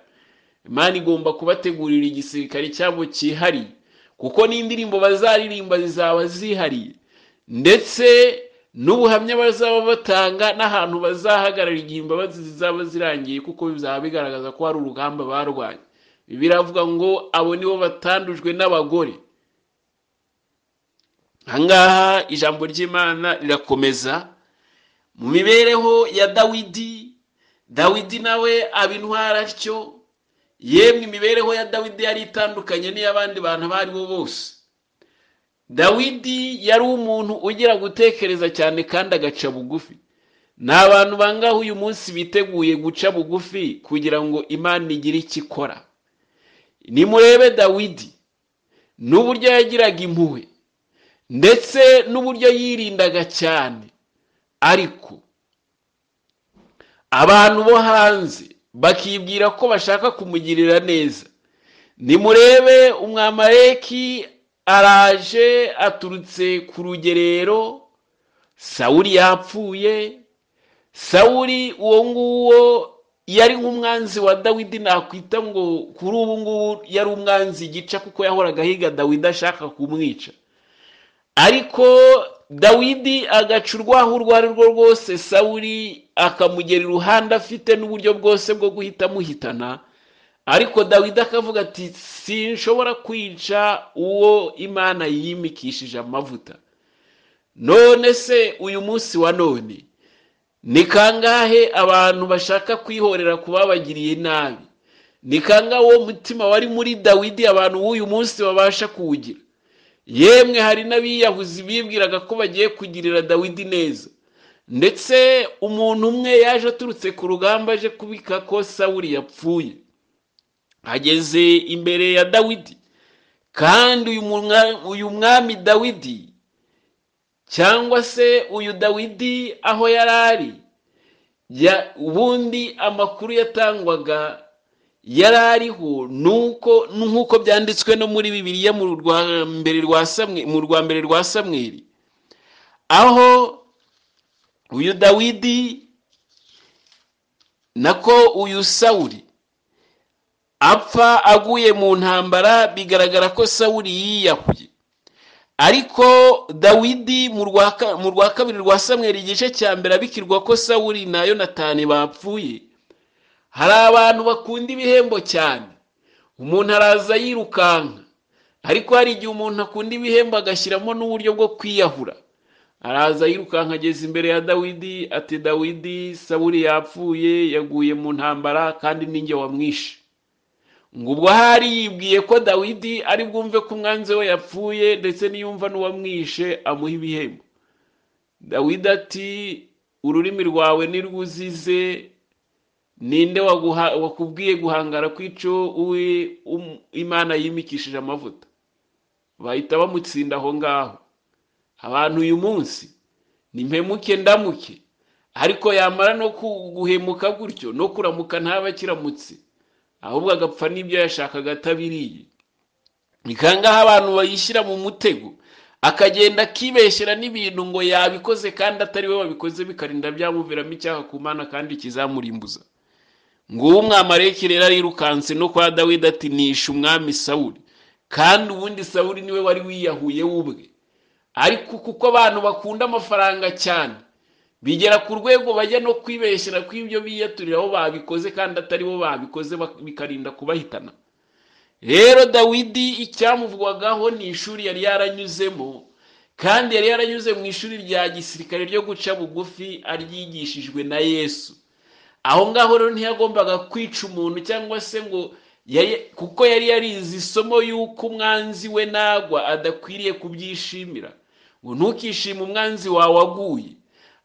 [SPEAKER 1] Imana igomba kubategurira igisirikare cyabo cyihariye, kuko n'indirimbo bazaririmba zizaba zihariye, ndetse n'ubuhamya bazaba batanga n'ahantu bazahagarara igihe imbabazi zizaba zirangiye, kuko bizaba bigaragaza ko hari urugamba barwanye. Biravuga ngo abo nibo batandujwe n'abagore. Ahangaha ijambo ry'Imana rirakomeza mu mibereho ya Dawidi. Dawidi nawe aba intwari atyo. Yemwe imibereho ya Dawidi yari itandukanye n'iy'abandi bantu abo ari bo bose. Dawidi yari umuntu ugira gutekereza cyane kandi agaca bugufi. Ni abantu bangahe uyu munsi biteguye guca bugufi kugira ngo Imana igire icyo ikora? Nimurebe Dawidi n'uburyo yagiraga impuhwe, ndetse n'uburyo yirindaga cyane, ariko abantu bo hanze bakibwira ko bashaka kumugirira neza. Nimurebe umwamaleki araje aturutse ku rugerero, Sawuli yapfuye. Sawuli uwo nguwo yari nk'umwanzi wa Dawidi, nakwita ngo kuri ubu ngubu yari umwanzi gica, kuko yahoraga ahiga Dawidi ashaka kumwica. Ariko Dawidi agaca urwaho urwo ari rwo rwose, Sawuli akamugera iruhande afite n'uburyo bwose bwo guhita amuhitana. Ariko Dawidi akavuga ati sinshobora kwica uwo Imana yimikishije amavuta. None se uyu munsi wa none ni kangahe abantu bashaka kwihorera kubabagiriye nabi? Ni kangahe uwo mutima wari muri Dawidi abantu b'uyu munsi babasha kuwugira? Yemwe hari n'abiyahuzi bibwiraga ko bagiye kugirira Dawidi neza, ndetse umuntu umwe yaje aturutse ku rugamba aje kubika ko Sawuli yapfuye, ageze imbere ya Dawidi. Kandi uyu mwami Dawidi cyangwa se uyu Dawidi aho yari ari, ubundi amakuru yatangwaga yari ariho nuko nk'uko byanditswe no muri Bibiliya mu rwa mbere rwa Samweli, aho uyu Dawidi nako uyu Sawuli apfa aguye mu ntambara, bigaragara ko Sawuli yiyahuye. Ariko Dawidi mu rwa kabiri rwa Samweli igice cya mbere abikirwa ko Sawuli na Yonatani bapfuye. Hari abantu bakunda ibihembo cyane, umuntu araza yirukanka, ariko hari igihe umuntu akunda ibihembo agashyiramo n'uburyo bwo kwiyahura. Araza yirukanka ageze imbere ya Dawidi ati Dawidi, Sawuli yapfuye, yaguye mu ntambara kandi ninjye wamwishe. Ngo ubwo ahari yibwiye ko Dawidi ari bwumve ko umwanzi we yapfuye, ndetse niyumva n'uwamwishe amuha ibihembo. Dawidi ati ururimi rwawe nirwuzize, ninde wakubwiye guhangara kw'ico Imana yimikishije amavuta? Bahita bamutsinda aho ngaho. Abantu uyu munsi ni mpemuke ndamuke, ariko yamara no guhemuka gutyo no kuramuka ntaba akiramutse, ahubwo agapfa n'ibyo yashakaga atabiriye. Ni kangahe abantu bayishyira mu mutego, akagenda akibeshyera n'ibintu ngo yabikoze kandi atari we wabikoze, bikarinda byamuviramo icyaha ku Mana kandi kizamurimbuza. Nguwo Umwamaleki rero arirukanse no kwa Dawidi ati nishe umwami Sawuli, kandi ubundi Sawuli niwe wari wiyahuye ubwe. Ariko kuko abantu bakunda amafaranga cyane, bigera ku rwego bajya no kwibeshyera ko ibyo biyaturiraho babikoze kandi atari bo babikoze, bikarinda kubahitana. Rero Dawidi icyamuvugwagaho ni ishuri yari yaranyuzemo, kandi yari yaranyuze mu ishuri rya gisirikare ryo guca bugufi aryigishijwe na Yesu. Aho ngaho rero ntiyagombaga kwica umuntu cyangwa se ngo kuko yari yarize isomo y'uko umwanzi we nagwa adakwiriye kubyishimira, ngo ntukishime umwanzi wawe aguye.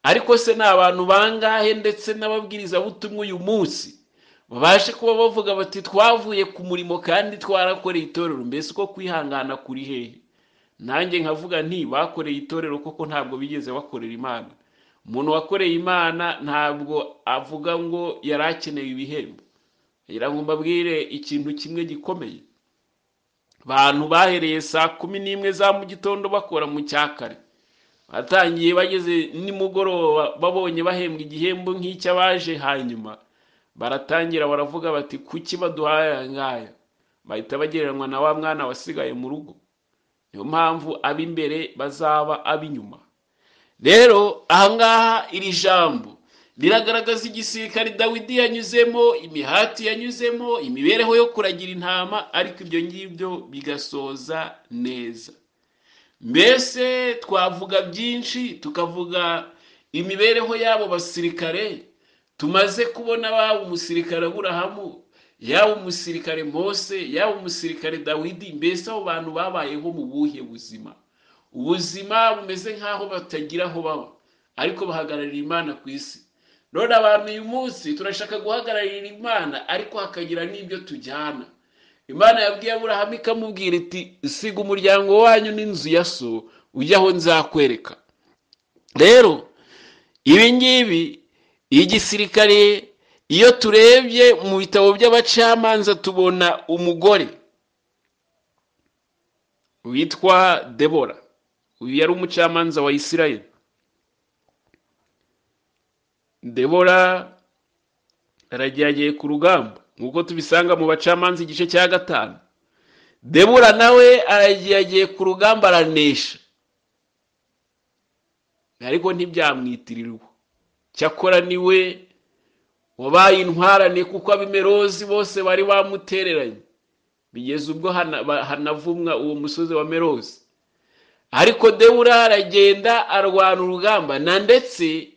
[SPEAKER 1] Ariko se ni abantu bangahe ndetse n'ababwirizabutumwa uyu munsi babashe kuba bavuga bati twavuye ku murimo kandi twarakoreye itorero? Mbese uko kwihangana kuri hehe? Nanjye nkavuga nti bakoreye itorero koko ntabwo bigeze bakorera Imana. Umuntu wakoreye Imana ntabwo avuga ngo yari akeneye ibihembo. Ngira ngo mbabwire ikintu kimwe gikomeye. Abantu bahereye saa 11 za mu gitondo bakora mu cyakare, batangiye bageze nimugoroba babonye bahembwa igihembo nk'icy'abaje hanyuma, baratangira baravuga bati kuki baduhaye aya ngaya? Bahita bagereranywa na wa mwana wasigaye mu rugo. Niyo mpamvu ab'imbere bazaba ab'inyuma. Rero ahangaha iri jambo riragaragaza igisirikare Dawidi yanyuzemo, imihati yanyuzemo, imibereho yo kuragira intama, ariko ibyo ngibyo bigasoza neza. Mbese twavuga byinshi, tukavuga imibereho y'abo basirikare tumaze kubona, baba umusirikare Aburahamu, yaba umusirikare Mose, yaba umusirikare Dawidi. Mbese abo bantu babayeho mu buhe buzima? Ubuzima bumeze nk'aho batagira aho baba, ariko bahagararira Imana ku isi. None abantu uyu munsi turashaka guhagararira Imana, ariko hakagira n'ibyo tujyana. Imana yabwiye Aburahamu ikamubwira iti siga umuryango wanyu n'inzu ya so ujye aho nzakwereka. Rero ibi ngibi igisirikare, iyo turebye mu bitabo by'abacamanza tubona umugore witwa Debora. Uyu yari umucamanza wa Isirayeli. Debora aragiye ku rugamba nk'uko tubisanga mu bacamanza igice cya 5. Debora nawe aragiye ku rugamba aranesha, ariko ntibyamwitirirwa. Cyakora niwe wabaye intwarane, kuko abimerozi bose bari bamutereranye, bigeze ubwo hanavumwa uwo musozi wa Merozi. Ariko Debora aragenda arwana urugamba, na ndetse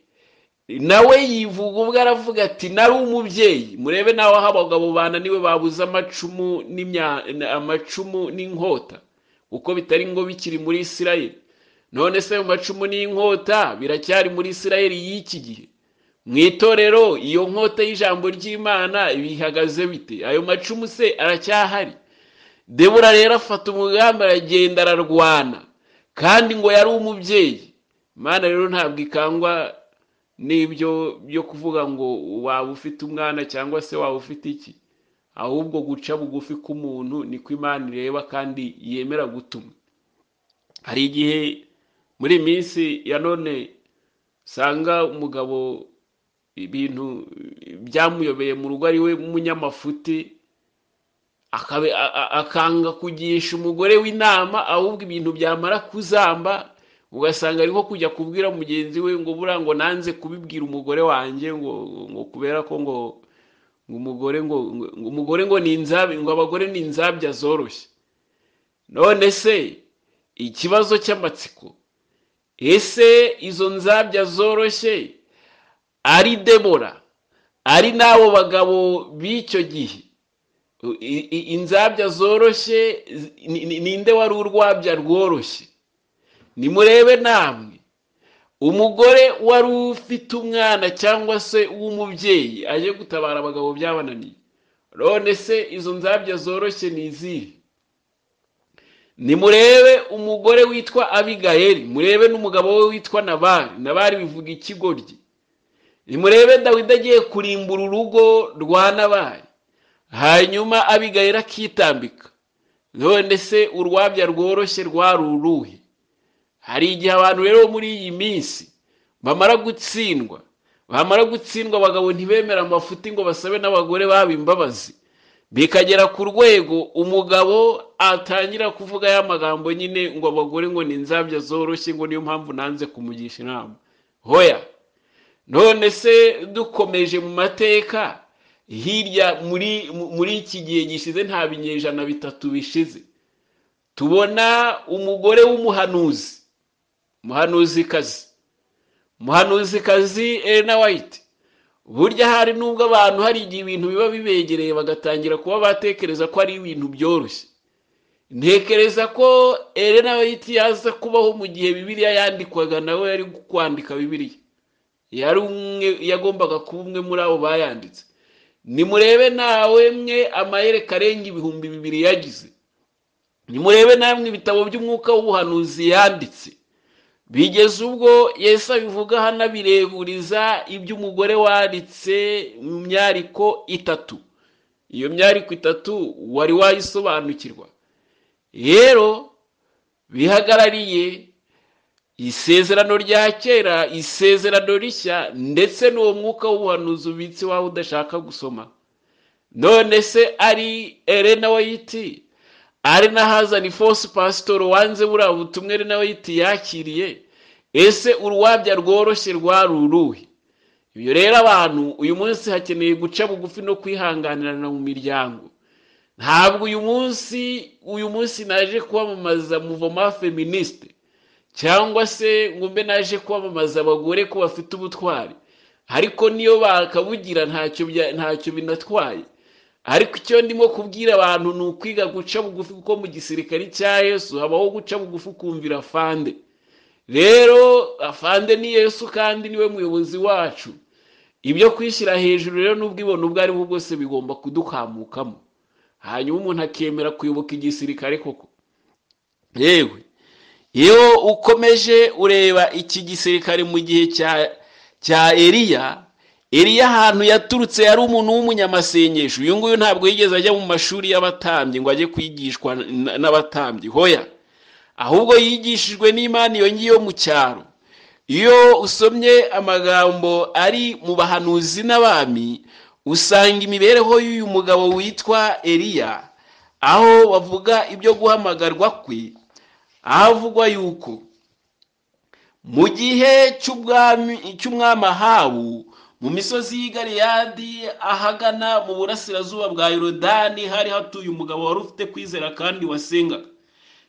[SPEAKER 1] nawe yivuga ubwo aravuga ati nari umubyeyi. Murebe nawe aho abagabo bananiwe babuze amacumu amacumu n'inkota, kuko bitari ngo bikiri muri Isirayeli. None se mu macumu n'inkota biracyari muri Isirayeli y'iki gihe? Mu itorero iyo nkota y'ijambo ry'Imana bihagaze bite? Ayo macumu se aracyahari? Debora rero afata umugambi aragenda ararwana, kandi ngo yari umubyeyi. Imana rero ntabwo ikangwa n'ibyo byo kuvuga ngo waba ufite umwana cyangwa se waba ufite iki, ahubwo guca bugufi k'umuntu niko Imana ireba kandi yemera gutuma. Hari igihe muri minsi ya none usanga umugabo ibintu byamuyobeye mu rugo ari we munyamafuti, akanga kugisha umugore w'inama, ahubwo ibintu byamara kuzamba ugasanga ari nko kujya kubwira mugenzi we ngo buriya ngo nanze kubibwira umugore wanjye ngo kubera ko ngo umugore ngo umugore ngo ni inzabi, ngo abagore ni inzabya zoroshye. None se ikibazo cy'amatsiko, ese izo nzabya zoroshye ari Debora ari n'abo bagabo b'icyo gihe Inzabya zoroshye, ninde wari urwabya rworoshye? Nimurebe namwe umugore wari ufite umwana cyangwa se w'umubyeyi aje gutabara abagabo byabananiye. None se izo nzabya zoroshye ni izihe? Nimurebe umugore witwa Abigayeli, murebe n'umugabo we witwa Nabali. Nabali bivuga ikigoryi. Nimurebe Dawidi agiye kurimbura urugo rwa Nabali, hanyuma Abigayeli akitambika. None se urwabya rworoshye rwari uruhe? Hari igihe abantu rero muri iyi minsi bamara gutsindwa, abagabo ntibemera amafuti ngo basabe n'abagore babo imbabazi, bikagera ku rwego umugabo atangira kuvuga ya magambo nyine ngo abagore ngo ni inzabya zoroshye, ngo niyo mpamvu nanze kumugisha inama. Hoya. None se dukomeje mu mateka hirya muri iki gihe gishize, nta binyejana 3 bishize, tubona umugore w'umuhanuzi, muhanuzikazi Elena White. Burya hari nubwo abantu hari igihe ibintu biba bibegereye bagatangira kuba batekereza ko ari ibintu byoroshye. Ntekereza ko Elena White yaza kubaho mu gihe Bibiliya yandikwaga, nawe yari kwandika Bibiliya, yari umwe, yagombaga kuba umwe muri abo bayanditse. Nimurebe nawe mwe amayereka arenga 2000 yagize. Nimurebe namwe ibitabo by'umwuka w'ubuhanuzi yanditse. Bigeze ubwo Yesu abivuga hanabireburiza iby'umugore wanditse mu myariko 3. Iyo myariko 3 wari wayisobanukirwa. Rero bihagarariye isezerano rya kera, isezerano rishya, ndetse n'uwo mwuka w'ubuhanuzi ubitse wawe udashaka gusoma. None se ari Elena White, ari na Hazani Force Pastor wanze buriya butumwa Elena White yakiriye, ese urwabya rworoshye rwari uruhe? Ibyo rero abantu uyu munsi hakeneye guca bugufi no kwihanganirana mu miryango. Ntabwo uyu munsi naje kwamamaza mouvement feministe, cyangwa se ngo mbe naje kwamamaza abagore ko bafite ubutwari, ariko niyo bakabugira ntacyo binatwaye. Ariko icyo ndimo kubwira abantu ni ukwiga guca bugufi, kuko mu gisirikare cya Yesu habaho guca bugufi kumvira afande. Rero afande ni Yesu kandi niwe muyobozi wacu. Ibyo kwishyira hejuru rero n'ubwibone ubwo ari bwo bwose bigomba kudukamukamo, hanyuma umuntu akemera kuyoboka igisirikare koko. Yewe iyo ukomeje ureba iki gisirikare mu gihe cya Eliya, Eliya ahantu yaturutse yari umuntu w'umunyamasengesho. Uyu nguyu ntabwo yigeze ajya mu mashuri y'abatambyi ngo ajye kwigishwa n'abatambyi, hoya, ahubwo yigishijwe n'Imana iyo ngiyo mu cyaro. Iyo usomye amagambo ari mu bahanuzi n'abami, usanga imibereho y'uyu mugabo witwa Eliya, aho bavuga ibyo guhamagarwa kwe, ahavugwa yuko mu gihe cy'umwami Ahabu, mu misozi y'i Galeyadi ahagana mu burasirazuba bwa Yorodani, hari hatuye umugabo wari ufite kwizera kandi wasengaga,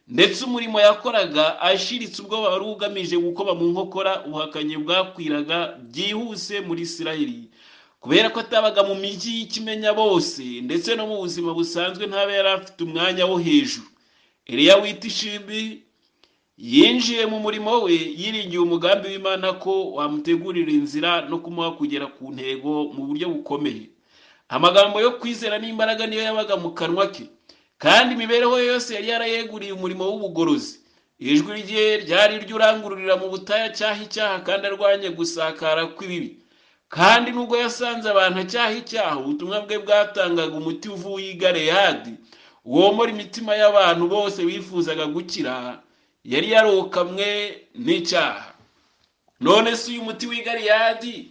[SPEAKER 1] ndetse umurimo yakoraga ashiritse ubwoba wari ugamije gukoba mu nkokora ubuhakanyi bwakwiraga byihuse muri Isirayeli. Kubera ko atabaga mu mijyi y'ikimenya bose, ndetse no mu buzima busanzwe ntabe yari afite umwanya wo hejuru, Eliya wita Ishibi yinjiye mu murimo we yiringiye umugambi w'Imana ko wamutegurira inzira no kumuha kugera ku ntego mu buryo bukomeye. Amagambo yo kwizera n'imbaraga niyo yabaga mu kanwa ke, kandi imibereho yose yari yarayeguriye umurimo w'ubugorozi. Ijwi rye ryari ry'urangururira mu butayu acyaha icyaha kandi arwanye gusakara kw'ibibi. Kandi nubwo yasanze abantu acyaha icyaha, ubutumwa bwe bwatangaga umuti uvuye i Galeyadi womora imitima y'abantu bose bifuzaga gukira, yari yarokamwe n'icyaha. None se uyu muti w'i Galeyadi,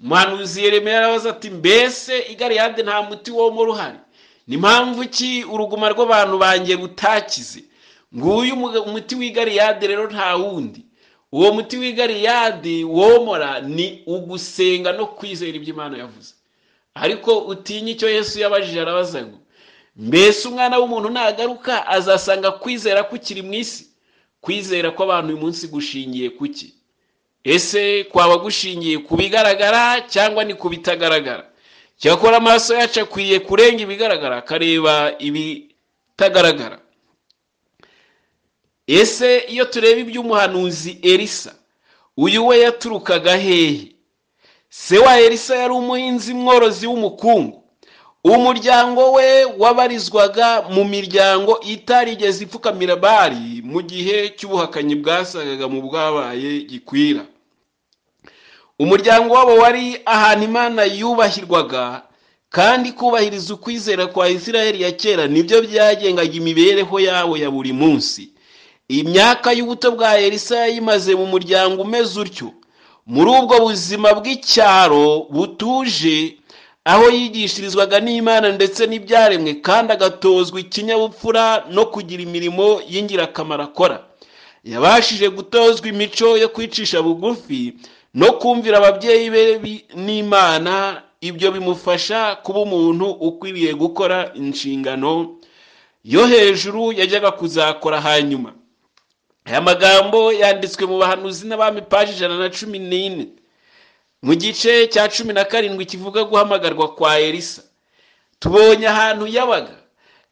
[SPEAKER 1] umuhanuzi Yeremiya yarabaza ati, mbese i Galeyadi nta muti womora uhari? Ni mpamvu ki uruguma rw'abantu banjye rutakize? Nguyu umuti w'i Galeyadi rero nta wundi. Uwo muti w'i Galeyadi womora ni ugusenga no kwizera ibyo Imana yavuze. Ariko utinye icyo Yesu yabajije, arabaza ngo, mbese umwana w'umuntu nagaruka azasanga kwizera kukiri mu isi? Kwizera kw'abantu uyu munsi gushingiye kuki? Ese kwaba gushingiye ku bigaragara cyangwa ni ku bitagaragara? Cyakora amaso yacu akwiye kurenga ibigaragara akareba ibitagaragara. Ese iyo tureba iby'umuhanuzi Elisa, uyu we yaturukaga hehe? Se wa Elisa yari umuhinzi mworozi w'umukungu. Umuryango we wabarizwaga mu miryango itarigeze ipfukamira Bali mu gihe cy'ubuhakanyi bwasagaga mu bwabaye gikwira. Umuryango wabo wari ahantu Imana yubahirwaga, kandi kubahiriza ukwizera kwa Isirayeli ya kera nibyo byagengaga imibereho yabo ya buri munsi. Imyaka y'ubuto bwa Elisa yayimaze mu muryango umeze utyo, muri ubwo buzima bw'icyaro butuje, aho yigishirizwaga n'Imana ndetse n'ibyaremwe, kandi agatozwa ikinyabupfura no kugira imirimo y'ingirakamaro akora. Yabashije gutozwa imico yo kwicisha bugufi no kumvira ababyeyi be n'Imana. Ibyo bimufasha kuba umuntu ukwiriye gukora inshingano yo hejuru yajyaga kuzakora hanyuma. Aya magambo yanditswe mu Bahanuzi n'Abami paji 114 mu gice cya 17 kivuga guhamagarwa kwa Elisa. Tubonye ahantu yabaga,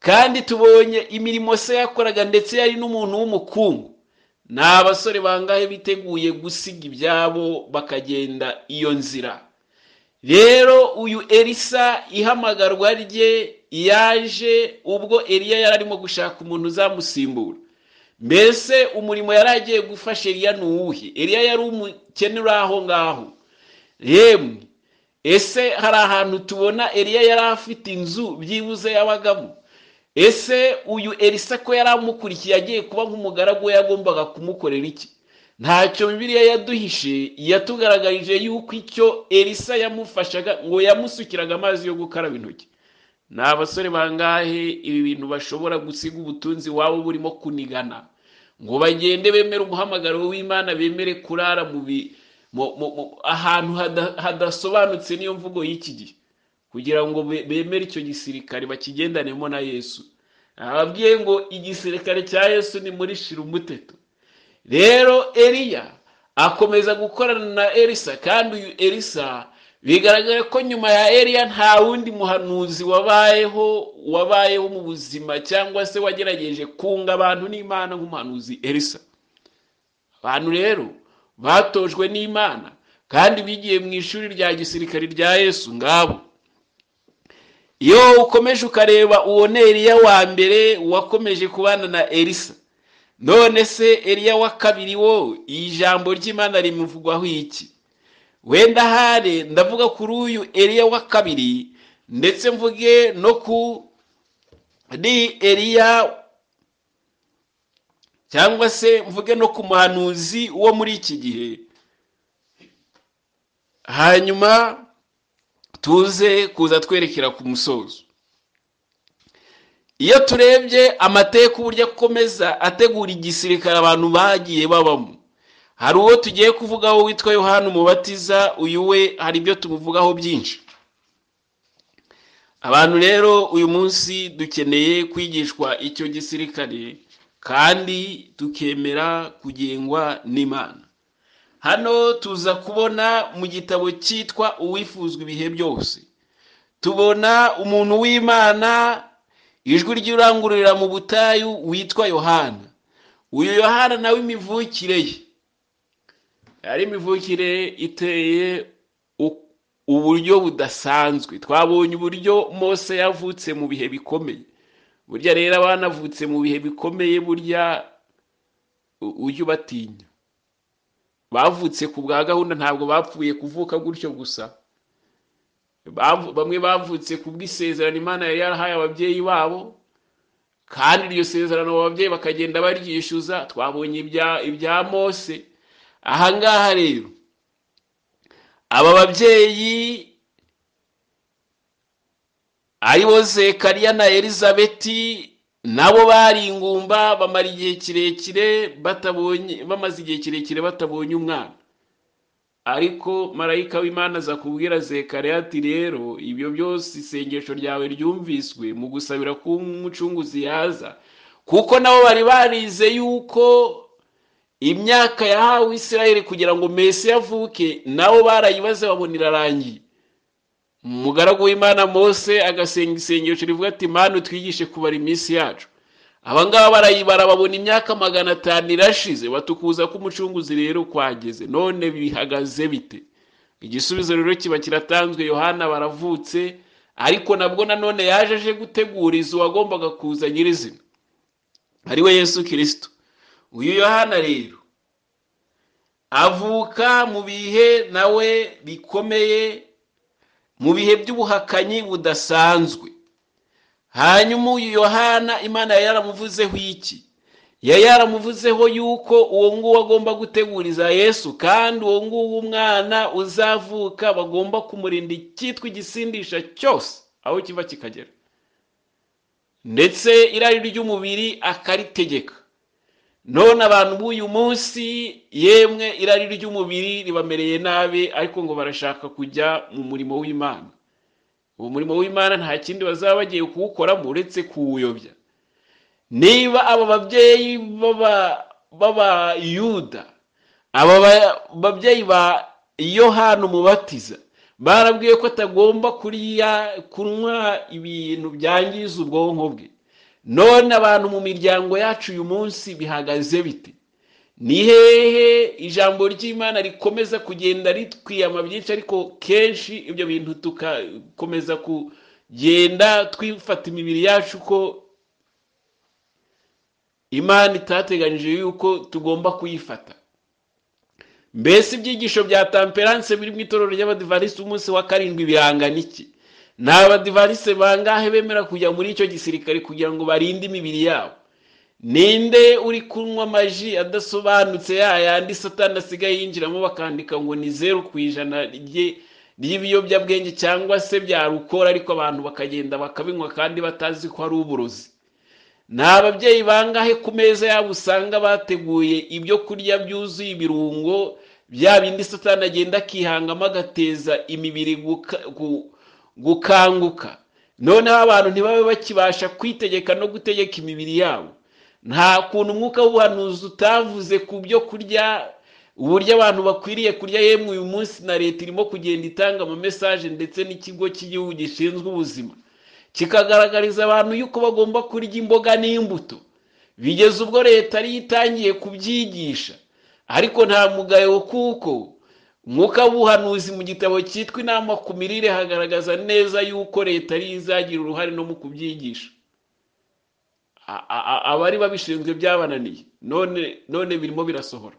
[SPEAKER 1] kandi tubonye imirimo se yakoraga, ndetse yari n'umuntu w'umukungu. Ni abasore bangahe biteguye gusiga ibyabo bakagenda iyo nzira? Rero uyu Elisa ihamagarwa rye yaje ubwo Eliya yari arimo gushaka umuntu uzamusimbura. Mbese umurimo yari agiye gufasha Eliya ni uwuhe? Eliya yari umukene uri aho ngaho. Yemwe, ese hari ahantu tubona Eliya yari afite inzu byibuze yabagamo? Ese uyu Elisa ko yari amukurikiye agiye kuba nk'umugaragu we, yagombaga kumukorera iki? Ntacyo Bibiliya yaduhishe, yatugaragarije yuko icyo Elisa yamufashaga ngo yamusukiraga amazi yo gukaraba intoki. Ni abasore bangahe ibi bintu bashobora gusiga ubutunzi wabo burimo kunigana ngo bagende bemere umuhamagaro w'Imana, bemere kurara mu ahantu hadasobanutse, niyo mvugo y'iki gihe, kugira ngo bemere icyo gisirikare bakigendanemo na Yesu. Ababwiye ngo igisirikare cya Yesu ni muri shira umuteto. Rero Eliya akomeza gukorana na Elisa, kandi uyu Elisa bigaragara ko nyuma ya Eliya nta wundi muhanuzi wabayeho mu buzima cyangwa se wagerageje kunga abantu n'Imana nk'umuhanuzi Elisa. Abantu rero batojwe n'Imana kandi bigiye mu ishuri rya gisirikare rya Yesu ngabo. Iyo ukomeje ukareba uwo Eliya wa mbere wakomeje kubana na Elisa, none se Eliya wa kabiri wo ijambo ry'Imana rimuvugwaho iki? Wenda hare ndavuga kuri uyu Eliya wa kabiri, ndetse mvuge no kuri Eliya cyangwa se mvuge no ku muhanuzi wo muri iki gihe, hanyuma tuze kuza twerekera ku musozo. Iyo turebye amateka uburyo akomeza ategura igisirikare abantu bagiye babamo, hari uwo tugiye kuvugaho witwa Yohana Umubatiza. Uyu we hari ibyo tumuvugaho byinshi. Abantu rero uyu munsi dukeneye kwigishwa icyo gisirikare kandi tukemera kugengwa n'Imana. Hano tuza kubona mu gitabo cyitwa Uwifuzwa ibihe byose, tubona umuntu w'Imana ijwi ry'urangururira mu butayu witwa Yohana. Uyu Yohana nawe imivukire ye yari imivukire iteye uburyo budasanzwe. Twabonye uburyo Mose yavutse mu bihe bikomeye. Burya rero abanavutse mu bihe bikomeye, burya ujye ubatinya. Bavutse ku bwa gahunda, ntabwo bapfuye kuvuka gutyo gusa. Bamwe bavutse ku bw'isezerano Imana yari yarahaye ababyeyi babo, kandi iryo sezerano ababyeyi bakagenda baryishyuza. Twabonye ibya Mose. Ahangaha rero aba babyeyi aribo Zekariya na Elizabeti nabo bari ingumba, bamara igihe kirekire batabonye, bamaze igihe kirekire batabonye umwana. Ariko marayika w'Imana aza kubwira Zekariya ati rero ibyo byose isengesho ryawe ryumviswe mu gusabira ko umucunguzi yaza, kuko nabo bari barize yuko imyaka yahawe Isirayeli kugira ngo Mesiya avuke, nabo barayibaze babona irarangiye. Umugaragu w'Imana Mose agasenga isengesho rivuga ati Mana utwigishe kubara iminsi yacu. Aba ngaba barayibara babona imyaka 500 irashize, batukuza ko umucunguzi rero kwageze. None bihagaze bite? Igisubizo rero kiba kiratanzwe. Yohana baravutse, ariko nabwo nanone yaje aje guteguriza uwagombaga kuza nyirizina, ari we Yesu Kristo. Uyu Yohana rero avuka mu bihe nawe bikomeye, mu bihe by'ubuhakanyi budasanzwe. Hanyuma uyu Yohana Imana yari yaramuvuzeho iki? Yari yaramuvuzeho yuko uwo nguwo agomba guteguriza Yesu, kandi uwo nguwo umwana uzavuka bagomba kumurinda icyitwa igisindisha cyose aho kiva kikagera, ndetse irari ry'umubiri akaritegeka. None abantu b'uyu munsi yemwe irari ry'umubiri ribamereye nabi, ariko ngo barashaka kujya mu murimo w'Imana. Uwo murimo w'Imana nta kindi bazaba bagiye kuwukoramo uretse kuwuyobya. Niba aba babyeyi b'Abayuda, aba babyeyi ba Yohana Umubatiza barabwiye ko atagomba kurya kunywa ibintu byangiza ubwonko bwe, none abantu mu miryango yacu uyu munsi bihagaze bite? Ni hehe ijambo ry'Imana rikomeza kugenda ritwiyama byinshi, ariko kenshi ibyo bintu tugakomeza kugenda twifata imibiri yacu ko Imana itateganyije yuko tugomba kuyifata. Mbese ibyigisho bya temperance biri mu itorero ry'Abadivantisiti umunsi wa 7 birangana iki? Ni Abadivantisiti bangahe bemera kujya muri icyo gisirikare kugira ngo barinde imibiri yabo? Ninde uri kunywa amaji adasobanutse yayandi Satani asigaye yinjiramo bakandika ngo ni 0% ry'ibiyobyabwenge cyangwa se bya rukora, ariko abantu bakagenda bakabinywa kandi batazi ko ari uburozi? Ni ababyeyi bangahe ku meza yabo usanga bateguye ibyo kurya byuzuye ibirungo, bya bindi Satani agenda akihangamo agateza imibiri gukanguka, noneho abantu ntibabe bakibasha kwitegeka no gutegeka imibiri yabo? Nta kuntu umwuka w'ubuhanuzi utavuze ku byo kurya, uburyo abantu bakwiriye kurya. Yemwe uyu munsi na leta irimo kugenda itanga ama message, ndetse n'ikigo cy'igihugu gishinzwe ubuzima kikagaragariza abantu yuko bagomba kurya imboga n'imbuto. Bigeze ubwo leta ariyo itangiye kubyigisha, ariko nta mugayo, kuko umwuka w'ubuhanuzi mu gitabo cyitwa Inama ku mirire hagaragaza neza yuko leta ariyo izagira uruhare no mu kubyigisha. Abari babishinzwe byabananiye, none birimo birasohora.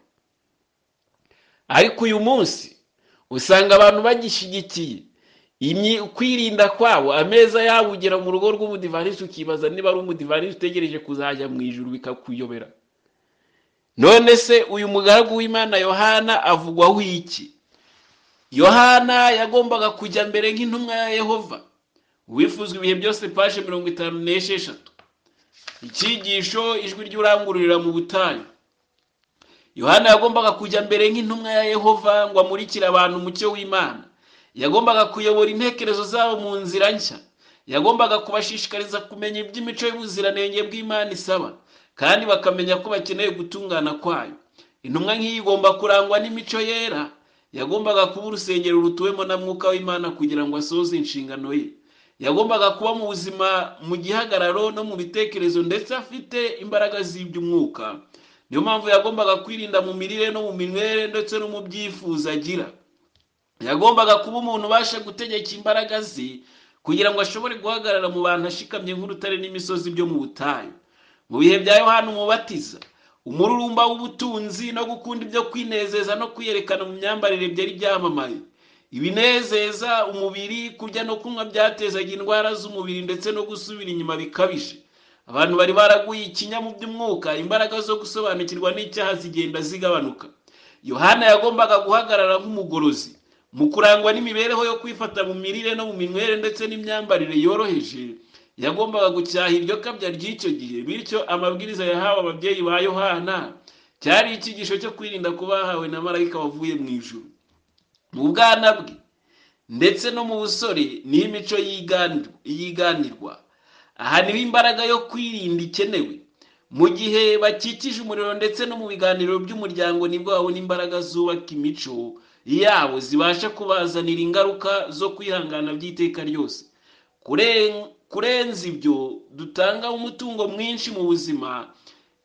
[SPEAKER 1] Ariko uyu munsi usanga abantu bagishyigikiye kwirinda kwabo, ameza yabo ugera mu rugo rw'umudivantisiti ukibaza niba ari umudivantisiti utegereje kuzajya mu ijuru, bikakuyobera. None se uyu mugaragu w'Imana Yohana avugwaho iki? Yohana yagombaga kujya mbere nk'intumwa ya Yehova. Uwifuzwa ibihe byose, paje 56. Icyigisho ijwi ry'urangururira mu butayu. Yohana yagombaga kujya mbere nk'intumwa ya Yehova ngo amurikire abantu umucyo w'Imana. Yagombaga kuyobora intekerezo zabo mu nzira nshya. Yagombaga kubashishikariza kumenya iby'imico y'ubuziranenge bw'Imana isaba, kandi bakamenya ko bakeneye gutungana kwayo. Intumwa nk'iyi igomba kurangwa n'imico yera. Yagombaga kuba urusengero rutuwemo na Mwuka w'Imana kugira ngo asohoze inshingano ye. Yagombaga kuba mu buzima, mu gihagararo no mu bitekerezo, ndetse afite imbaraga z'iby'umwuka. Niyo mpamvu yagombaga kwirinda mu mirire no mu minywere ndetse no mu byifuzo agira. Yagombaga kuba umuntu ubasha gutegeka imbaraga ze kugira ngo ashobore guhagarara mu bantu ashikamye nk'urutare n'imisozi byo mu butayu. Mu bihe bya Yohana Umubatiza, umururumba w'ubutunzi no gukunda ibyo kwinezeza no kwiyerekana mu myambarire byari byamamaye. Ibinezeza umubiri, kurya no kunywa byatezaga indwara z'umubiri ndetse no gusubira inyuma bikabije. Abantu bari baraguye ikinya mu by'umwuka, imbaraga zo gusobanukirwa n'icyaha zigenda zigabanuka. Yohana yagombaga guhagarara nk'umugorozi mu kurangwa n'imibereho yo kwifata mu mirire no mu minywere ndetse n'imyambarire yoroheje. Yagombaga gucyaha iryo kabya ry'icyo gihe. Bityo amabwiriza yahawe ababyeyi ba Yohana cyari icyigisho cyo kwirinda kuba bahawe na marayika wavuye mu ijuru. Mu bwana bwe ndetse no mu busore niho imico yiganirwa. Aha niho imbaraga yo kwirinda ikenewe. Mu gihe bakikije umuriro ndetse no mu biganiro by'umuryango nibwo babona imbaraga zubaka imico yabo zibasha kubazanira ingaruka zo kwihangana by'iteka ryose. Kurenza ibyo, dutanga umutungo mwinshi mu buzima.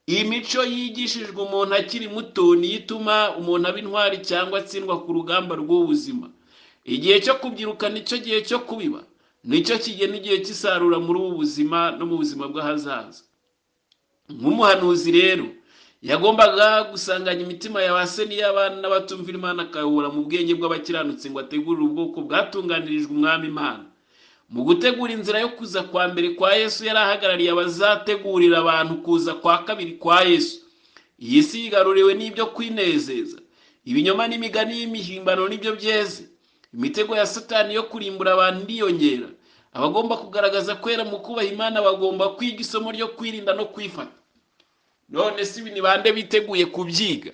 [SPEAKER 1] Imico yigishijwe umuntu akiri muto niyo ituma umuntu aba intwari cyangwa atsindwa ku rugamba rw'ubuzima. Igihe cyo kubyiruka nicyo gihe cyo kubiba, nicyo kigena igihe cy'isarura muri ubu buzima no mu buzima bw'ahazaza. Nk'umuhanuzi rero yagombaga gusanganya imitima ya ba se n'iy'abana n'abatumvira Imana, akayobora mu bwenge bw'abakiranutsi ngo ategurire ubwoko bwatunganirijwe umwami Imana. Mu gutegura inzira yo kuza kwa mbere kwa Yesu, yari ahagarariye abazategurira abantu kuza kwa kabiri kwa Yesu. Iyi si yigaruriwe n'ibyo kwinezeza, ibinyoma n'imigani y'imihimbano nibyo byeze. Imitego ya Satani yo kurimbura abantu iriyongera. Abagomba kugaragaza kwera mu kubaha Imana bagomba kwiga isomo ryo kwirinda no kwifata. None si ibi ni bande biteguye kubyiga?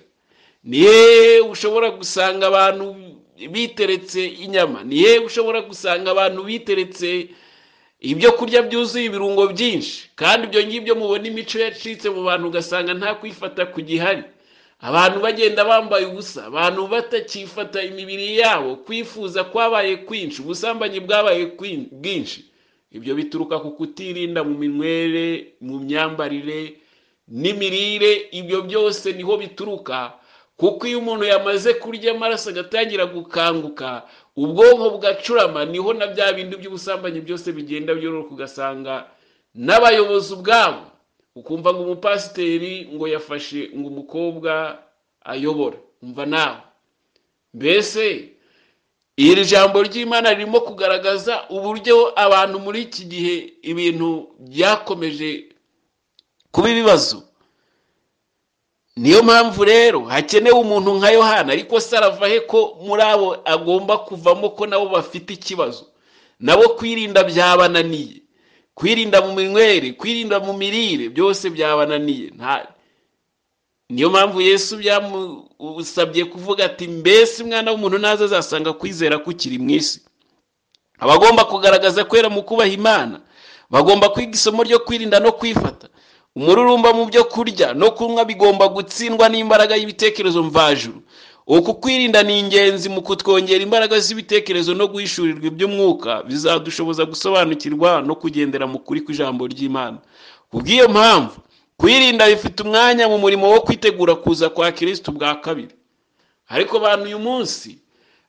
[SPEAKER 1] Ni hehe ushobora gusanga abantu biteretse inyama? Ni hehe ushobora gusanga abantu biteretse ibyo kurya byuzuye ibirungo byinshi? Kandi ibyo ngibyo mubona imico yacitse mu bantu, ugasanga nta kwifata kugihari. Abantu bagenda bambaye ubusa, abantu batakifata imibiri yabo, kwifuza kwabaye kwinshi, ubusambanyi bwabaye bwinshi. Ibyo bituruka ku kutirinda mu minywere, mu myambarire n'imirire. Ibyo byose niho bituruka, kuko iyo umuntu yamaze kurya amaraso agatangira gukanguka, ubwonko bugacurama, niho na bya bindi by'ubusambanyi byose bigenda byororoka, ugasanga n'abayobozi ubwabo, ukumva ngo umupasiteri ngo yafashe ngo umukobwa ayobora. Umva nawe, mbese iri jambo ry'Imana ririmo kugaragaza uburyo abantu muri iki gihe ibintu byakomeje kuba ibibazo. Niyo mpamvu rero hakenewe umuntu nka Yohana. Ariko se arava he ko muri abo agomba kuvamo, ko nabo bafite ikibazo? Nabo kwirinda byabananiye, kwirinda mu minywere, kwirinda mu mirire, byose byabananiye. Niyo mpamvu Yesu byamusabye kuvuga ati mbese umwana w'umuntu naza azasanga kwizera kukiri mu isi? Abagomba kugaragaza kwera mu kubaha Imana bagomba kwiga isomo ryo kwirinda no kwifata. Umururumba mu byo kurya no kunywa bigomba gutsindwa n'imbaraga y'ibitekerezo mvajuru. Uku kwirinda ni ingenzi mu kutwongera imbaraga z'ibitekerezo no guhishurirwa iby'umwuka, bizadushoboza gusobanukirwa no kugendera mu kuri kw'ijambo ry'Imana. Kubw'iyo mpamvu kwirinda bifite umwanya mu murimo wo kwitegura kuza kwa Kristo bwa kabiri. Ariko abantu uyu munsi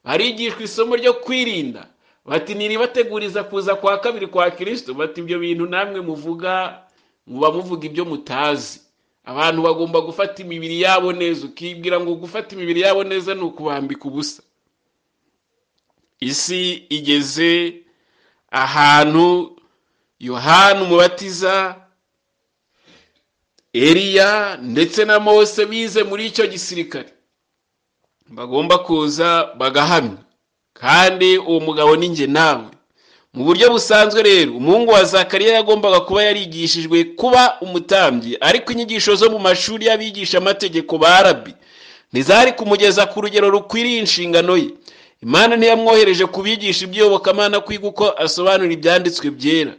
[SPEAKER 1] barigishwa isomo ryo kwirinda, bati niribateguriza kuza kwa kabiri kwa Kristo, bati ibyo bintu namwe muvuga muba muvuga ibyo mutazi. Abantu bagomba gufata imibiri yabo neza, ukibwira ngo gufata imibiri yabo neza ni ukubambika ubusa. Isi igeze ahantu Yohana Umubatiza, Eliya ndetse na Mose bize muri icyo gisirikare bagomba kuza bagahamya, kandi uwo mugabo ni njye nawe. Mu buryo busanzwe rero umuhungu wa Zakariya yagombaga kuba yarigishijwe kuba umutambyi, ariko inyigisho zo mu mashuri y'abigisha amategeko ba Rabi ntizari kumugeza ku rugero rukwiriye inshingano ye. Imana ntiyamwohereje kubigisha iby'iyobokamana kwiga uko asobanura ibyanditswe byera.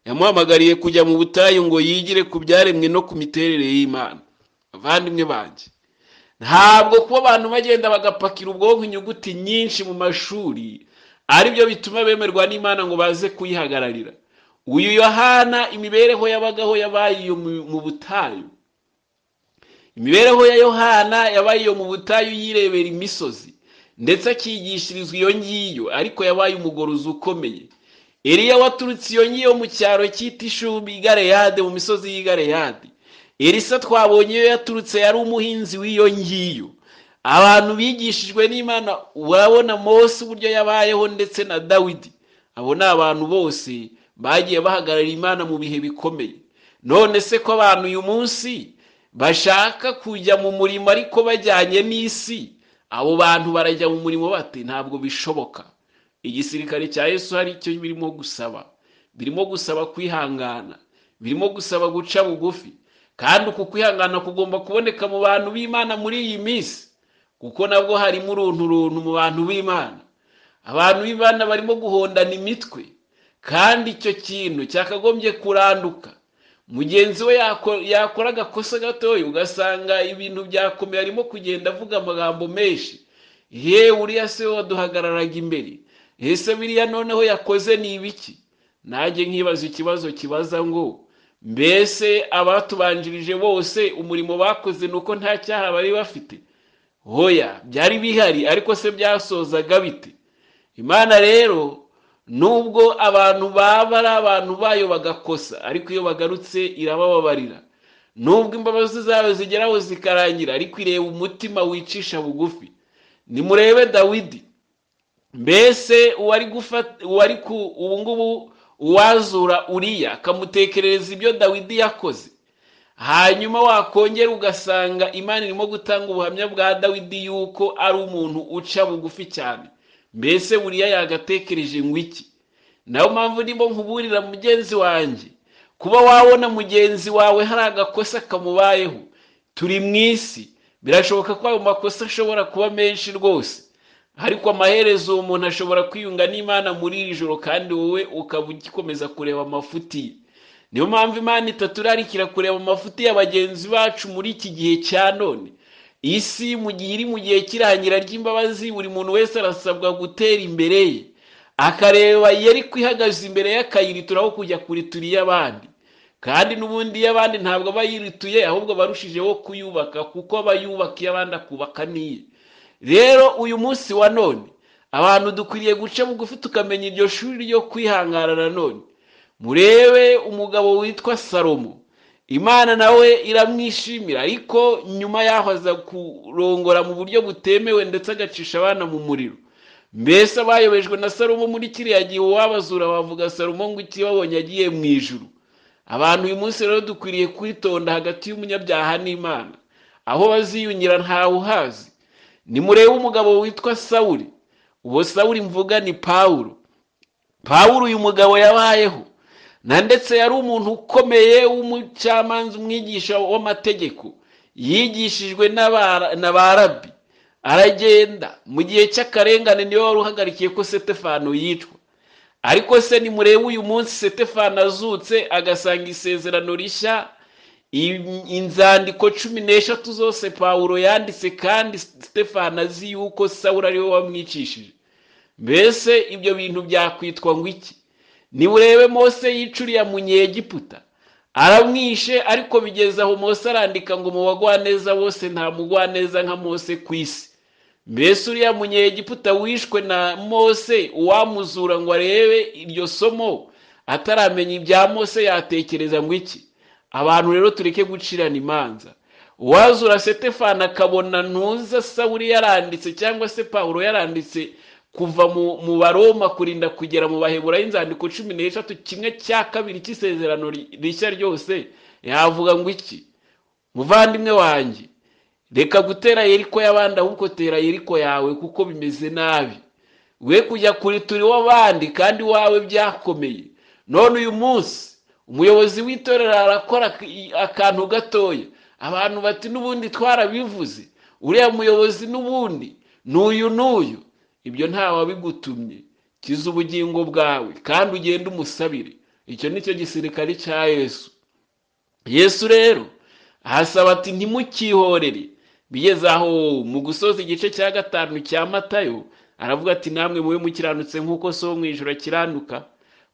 [SPEAKER 1] Yamuhamagariye kujya mu butayu ngo yigire ku byaremwe no ku miterere y'Imana. Abavandimwe banjye, ntabwo kuba abantu bagenda bagapakira ubwonko inyuguti nyinshi mu mashuri aribyo bituma bemerwa n'Imana ngo baze kuyihagararira. Uyu Yohana imibereho yabagaho yabaye iyo mu butayu. Imibereho ya Yohana yabaye iyo mu butayu, yirebera imisozi ndetse akigishirizwa iyo ngiyo, ariko yabaye umugorozi ukomeye. Eliya waturutse iyo ngiyo mu cyaro cyita Ishubi i Galeyadi, mu misozi y'i Galeyadi. Elisa twabonye iyo yaturutse yari umuhinzi w'iyo ngiyo. Abantu bigishijwe n'Imana, urabona Mose uburyo yabayeho ndetse na Dawidi. Abo ni abantu bose bagiye bahagararira Imana mu bihe bikomeye. None se ko abantu uyu munsi bashaka kujya mu murimo ariko bajyanye n'isi, abo bantu barajya mu murimo bate? Ntabwo bishoboka. Igisirikare cya Yesu hari icyo birimo gusaba, birimo gusaba kwihangana, birimo gusaba guca bugufi. Kandi uku kwihangana kugomba kuboneka mu bantu b'Imana muri iyi minsi, kuko nabwo harimo uruntu mu bantu b'Imana. Abantu b'Imana barimo guhondana imitwe, kandi icyo kintu cyakagombye kuranduka. Mugenzi we yakora agakosa gatoya, ugasanga ibintu byakomeye, arimo kugenda avuga amagambo menshi. Ye uriya se waduhagararaga imbere, ese biriya noneho yakoze ni ibiki? Nanjye nkibaza ikibazo kibaza ngo mbese abatubanjirije bose umurimo bakoze ni uko nta cyaha bari bafite? Hoya, byari bihari, ariko se byasozaga bite? Imana rero nubwo abantu baba ari abantu bayo bagakosa, ariko iyo bagarutse irabababarira. Nubwo imbabazi zayo zigeraho zikarangira, ariko ireba umutima wicisha bugufi. Nimurebe Dawidi, mbese uwari ubu ngubu uwazura Uriya akamutekerereza ibyo Dawidi yakoze, hanyuma wakongera ugasanga Imana irimo gutanga ubuhamya bwa Dawidi yuko ari umuntu uca bugufi cyane. Mbese Uriya yagatekereje ngo iki? Nayo mpamvu ndimo nkuburira mugenzi wanjye, kuba wabona mugenzi wawe hari agakosa kamubayeho, turi mu isi, birashoboka ko ayo makosa ashobora kuba menshi rwose, ariko amaherezo uwo muntu ashobora kwiyunga n'Imana muri iri joro, kandi wowe ukaba ugikomeza kureba amafuti ye. Niyo mpamvu Imana itaturarikira kureba amafuti ya bagenzi bacu muri iki gihe cya none. Isi mu gihe iri mu gihe cy'irangira ry'imbabazi, buri muntu wese arasabwa gutera imbere ye, akareba Yeriko ihagaze imbere y'akayiritura aho kujya kuritura iy'abandi. Kandi n'ubundi iy'abandi ntabwo aba yirituye, ahubwo barushijeho kuyubaka, kuko aba yubaka iy'abandi akubaka n'iye. Rero uyu munsi wa none abantu dukwiriye guca bugufi tukamenya iryo shuri ryo kwihangana. Nanone murebe umugabo witwa Salomo, Imana nawe iramwishimira, ariko nyuma yaho aza kurongora mu buryo butemewe, ndetse agacisha abana mu muriro. Mbese abayobejwe na Salomo muri kiriya gihe, uwabazura bavuga Salomo ngo iki babonye agiye mu ijuru. Abantu uyu munsi rero dukwiriye kwitonda hagati y'umunyabyaha n'Imana, aho baziyungira ntawe uhazi. Nimurebe umugabo witwa Sawuli, uwo Sawuli mvuga ni Pawulo. Pawulo uyu mugabo yabayeho na ndetse yari umuntu ukomeye w'umucamanza, umwigisha w'amategeko, yigishijwe na ba rabi. Aragenda mu gihe cy'akarengane, niwe wari uhagarikiye ko Setefano yicwa. Ariko se nimurebe uyu munsi Setefano azutse agasanga isezerano rishya, inzandiko 13 zose Pawulo yanditse, kandi Stefano azi yuko Sawuli ariwe wamwicishije. Mbese ibyo bintu byakwitwa ngo iki? Niburebe Mose yicuriya Munyegiputa, aramwishe, ariko bigeze aho Mose arandika ngo mu bagwaneza bose nta mugwaneza nka Mose ku isi. Mbese uriya Munyegiputa wishwe na Mose, uwamuzura ngo arebe iryo somo ataramenya ibya Mose yatekereza ngo iki? Abantu rero tureke gucirana imanza. Uwazura Setefano akabona ntuza Sawuli yaranditse cyangwa se Pawulo yaranditse kuva mu Baroma kurinda kugera mu Baheburayo inzandiko 13, kimwe cya kabiri cy'isezerano rishya ryose, yavuga ngo iki? Muvandimwe wanjye, reka gutera Yeriko y'abandi, ahubwo tera Yeriko yawe, kuko bimeze nabi. We kujya kuritura iw'abandi kandi iwawe byakomeye. None uyu munsi umuyobozi w'itorero arakora akantu gatoya, abantu bati n'ubundi twarabivuze, uriya muyobozi n'ubundi n'uyu n'uyu. Ibyo ntawe wabigutumye. Kiza ubugingo bwawe kandi ugende umusabire. Icyo nicyo gisirikare cya Yesu. Yesu rero ahasaba ati ntimukihorere. Bigeze aho mu gusoza igice cya 5 cya Matayo, aravuga ati namwe mube mukiranutse nk'uko so wo mu ijuru akiranuka,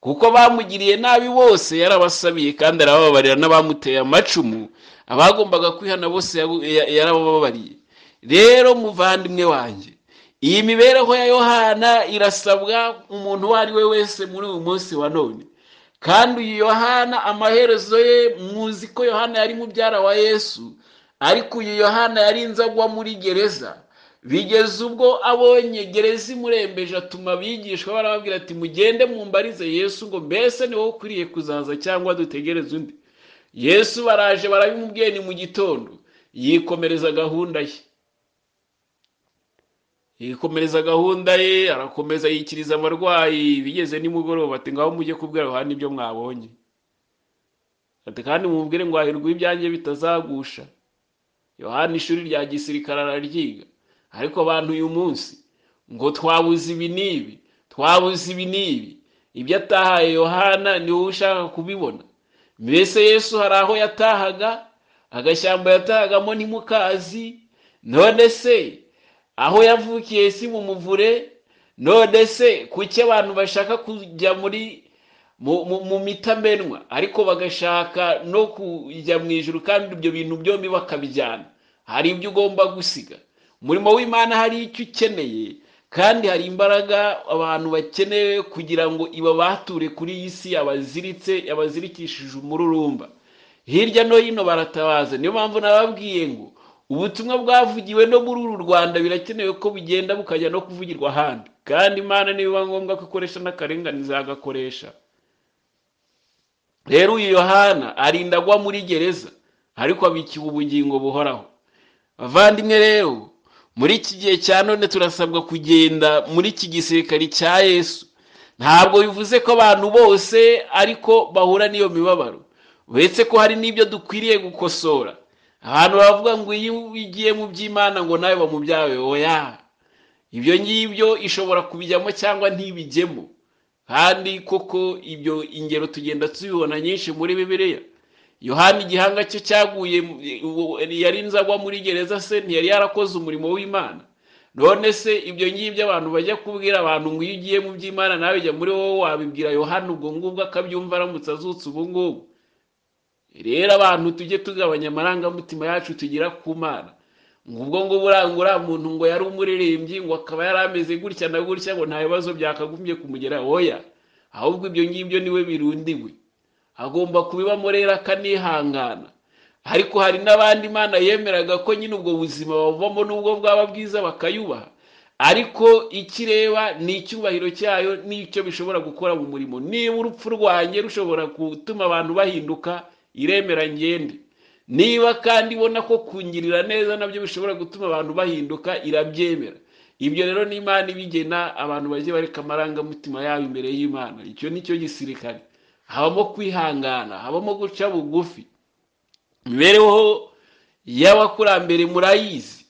[SPEAKER 1] kuko bamugiriye nabi bose yarabasabiye kandi arabababarira, n'abamuteye amacumu abagombaga kwihana bose yarabababariye. Rero muvandimwe wanjye, iyi mibereho ya Yohana irasabwa umuntu uwo ari we wese muri uyu munsi wa none. Kandi uyu Yohana amaherezo ye, muzi ko Yohana yari mubyara wa Yesu, ariko uyu Yohana yarinze agwa muri gereza. Bigeze ubwo abonye gereza imurembeje, atuma abigishwa barababwira ati mugende mumbarize Yesu ngo mbese ni wowe ukwiriye kuzaza cyangwa dutegereze undi. Yesu baraje barabimubwiye ni mu gitondo, yikomereza gahunda ye. Yikomereza gahunda ye, arakomeza yikiriza abarwayi. Bigeze nimugoroba ati ngaho mujye kubwira Yohana ibyo mwabonye, ati kandi mumubwire ngo hahirwa ibyanjye bitazagusha. Yohana ishuri rya gisirikare araryiga. Ariko abantu uyu munsi ngo twabuze ibi n'ibi, twabuze ibi n'ibi, ibyo atahaye Yohana ni wowe ushaka kubibona. Mbese Yesu hari aho yatahaga? Agashyamba yatahagamo ntimukazi. None se Aho yavukiye si mu muvure. None se kuki abantu bashaka kujya muri mu mitamenwa ariko bagashaka no kujya mu ijuru, kandi ibyo bintu byombi bakabijyana? Hari ibyo ugomba gusiga. Umurimo w'Imana hari icyo ukeneye, kandi hari imbaraga abantu bakeneye kugira ngo ibabature kuri iyi si yabaziritse, yabazirikishije umururumba. Hirya no hino baratabaza. Niyo mpamvu nababwiye ngo ubutumwa bwavugiwe no muri uru Rwanda birakenewe ko bugenda bukajya no kuvugirwa ahandi, kandi Imana nibiba ngombwa ko ikoresha n'akarengane izagakoresha. Rero uyu Yohana arinda agwa muri gereza, ariko abikiwe ubugingo buhoraho. Bavandimwe rero, muri iki gihe cya none turasabwa kugenda muri iki gisirikari cya Yesu. Ntabwo bivuze ko abantu bose ariko bahura n'iyo mibabaro, uretse ko hari n'ibyo dukwiriye gukosora. Abantu bavuga ngo iyo ugiye mu by'Imana ngo nawe bamubyawe, oya, ibyo ngibyo ishobora kubijyamo cyangwa ntibijyemo. Kandi koko ibyo ingero tugenda tubibona nyinshi muri Bibiliya. Yohana igihanga cye cyaguye, yarinze agwa muri gereza se ntiyari yarakoze umurimo w'Imana? None se ibyo ngibyo abantu bajya kubwira abantu ngo iyo ugiye mu by'Imana nawe jya muri wowe, wabibwira Yohana ubwo ngubwo akabyumva aramutse azutse ubu ngubu? Rero abantu tujye tugabanya amarangamutima yacu tugira ku Mana. Ngo ubwo ngo uriya muntu ngo yari umuririmbyi, ngo akaba yari ameze gutya na gutya, ngo nta bibazo byakagombye kumugera, oya, ahubwo ibyo ngibyo niwe birundiwe, agomba kubibamo rero akanihangana. Ariko hari n'abandi Imana yemeraga ko nyine ubwo buzima bavamo n'ubwo bwaba bwiza bakayubaha, ariko ikireba ni icyubahiro cyayo n'icyo bishobora gukora mu murimo. Niba urupfu rwanjye rushobora gutuma abantu bahinduka, iremera ngende. Niba kandi ibona ko kungirira neza nabyo bishobora gutuma abantu bahinduka, irabyemera. Ibyo rero ni Imana ibigena, abantu bajye bareka amarangamutima yabo imbere y'Imana. Icyo ni cyo gisirikare. Habamo kwihangana, habamo guca bugufi. Imibereho y'abakurambere murayizi,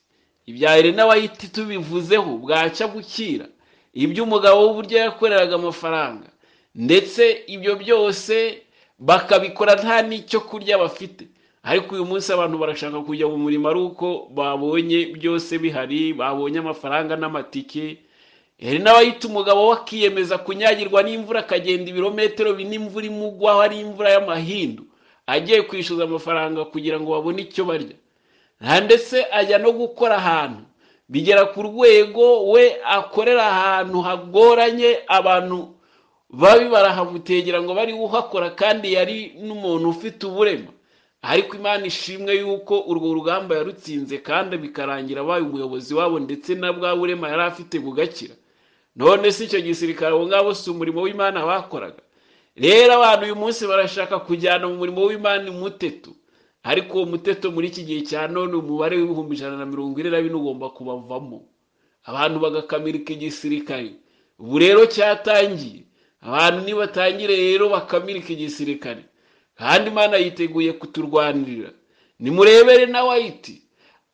[SPEAKER 1] ibya Elena White tubivuzeho bwacya gukira, iby'umugabo w'uburyo yakoreraga amafaranga, ndetse ibyo byose bakabikora nta n'icyo kurya bafite. Ariko uyu munsi abantu barashaka kujya mu murimo ari uko babonye byose bihari, babonye amafaranga n'amatike. Elena White umugabo we akiyemeza kunyagirwa n'imvura, akagenda ibirometero bine imvura imugwaho, ari imvura y'amahindu, agiye kwishyuza amafaranga kugira ngo babone icyo barya. Ndetse ajya no gukora ahantu bigera ku rwego we akorera ahantu hagoranye, abantu babi barahamutegera ngo bari uhakora, kandi yari n'umuntu ufite uburema. Ariko Imana ishimwe yuko urwo rugamba yarutsinze, kandi bikarangira abaye umuyobozi wabo, ndetse na bwa burema yari afite bugakira. None si icyo gisirikare abo ngabo si umurimo w'Imana bakoraga? Rero abantu uyu munsi barashaka kujyana mu murimo w'Imana umuteto, ariko uwo muteto muri iki gihe cya none umubare w'144,000 ugomba kubavamo, abantu bagakamirika igisirikare. Ubu rero cyatangiye, abantu nibatangire rero bakamirika igisirikare, kandi Imana yiteguye kuturwanirira. Nimurebere na White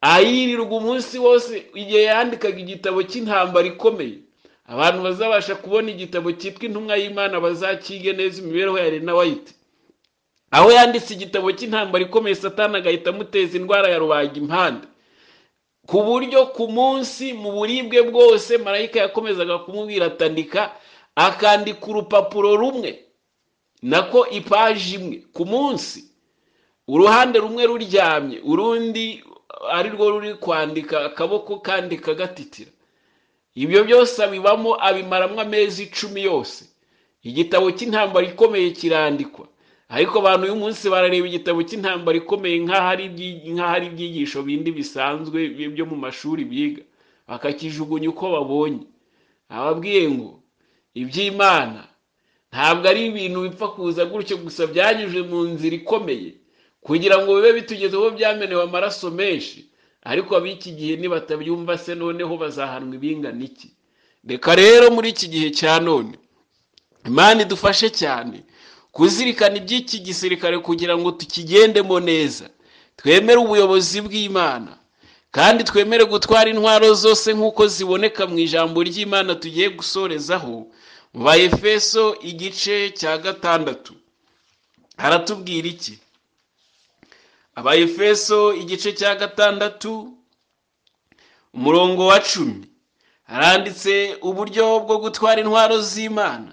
[SPEAKER 1] ayirirwa umunsi wose igihe yandikaga igitabo cy'intambara ikomeye. Abantu bazabasha kubona igitabo cyitwa Intumwa y'Imana bazakige neza imibereho ya Elena White, aho yanditse igitabo cy'intambara ikomeye, Satani agahita amuteza indwara ya rubaga impande, ku buryo ku munsi mu buribwe bwose marayika yakomezaga kumubwira atandika, akandika urupapuro rumwe, nako ipaji imwe ku munsi, uruhande rumwe ruryamye, urundi ari rwo ruri kwandika, akaboko kandika gatitira. Ibyo byose abibamo, abimaramo amezi 10 yose. Igitabo cy'intambara ikomeye kirandikwa, ariko abantu uyu munsi barareba igitabo cy'intambara ikomeye nk'aho ari ibyigisho bindi bisanzwe byo mu mashuri biga, bakakijugunya uko babonye. Ababwiye ngo iby'Imana ntabwo ari ibintu bipfa kuza gutyo gusa, byanyuze mu nzira ikomeye kugira ngo bibe bitugezeho, byamenewe amaraso menshi. Ariko ab'iki gihe nibatabyumva se noneho bazahanwa ibingana iki? Reka rero muri iki gihe cya none Imana idufashe cyane kuzirikana iby'iki gisirikare kugira ngo tukigendemo neza, twemere ubuyobozi bw'Imana, kandi twemere gutwara intwaro zose nk'uko ziboneka mu ijambo ry'Imana tugiye gusorezaho. Mu Baefeso igice cya 6 haratubwira iki? Abaefeso igice cya 6 umurongo wa 10 haranditse uburyo bwo gutwara intwaro z'Imana.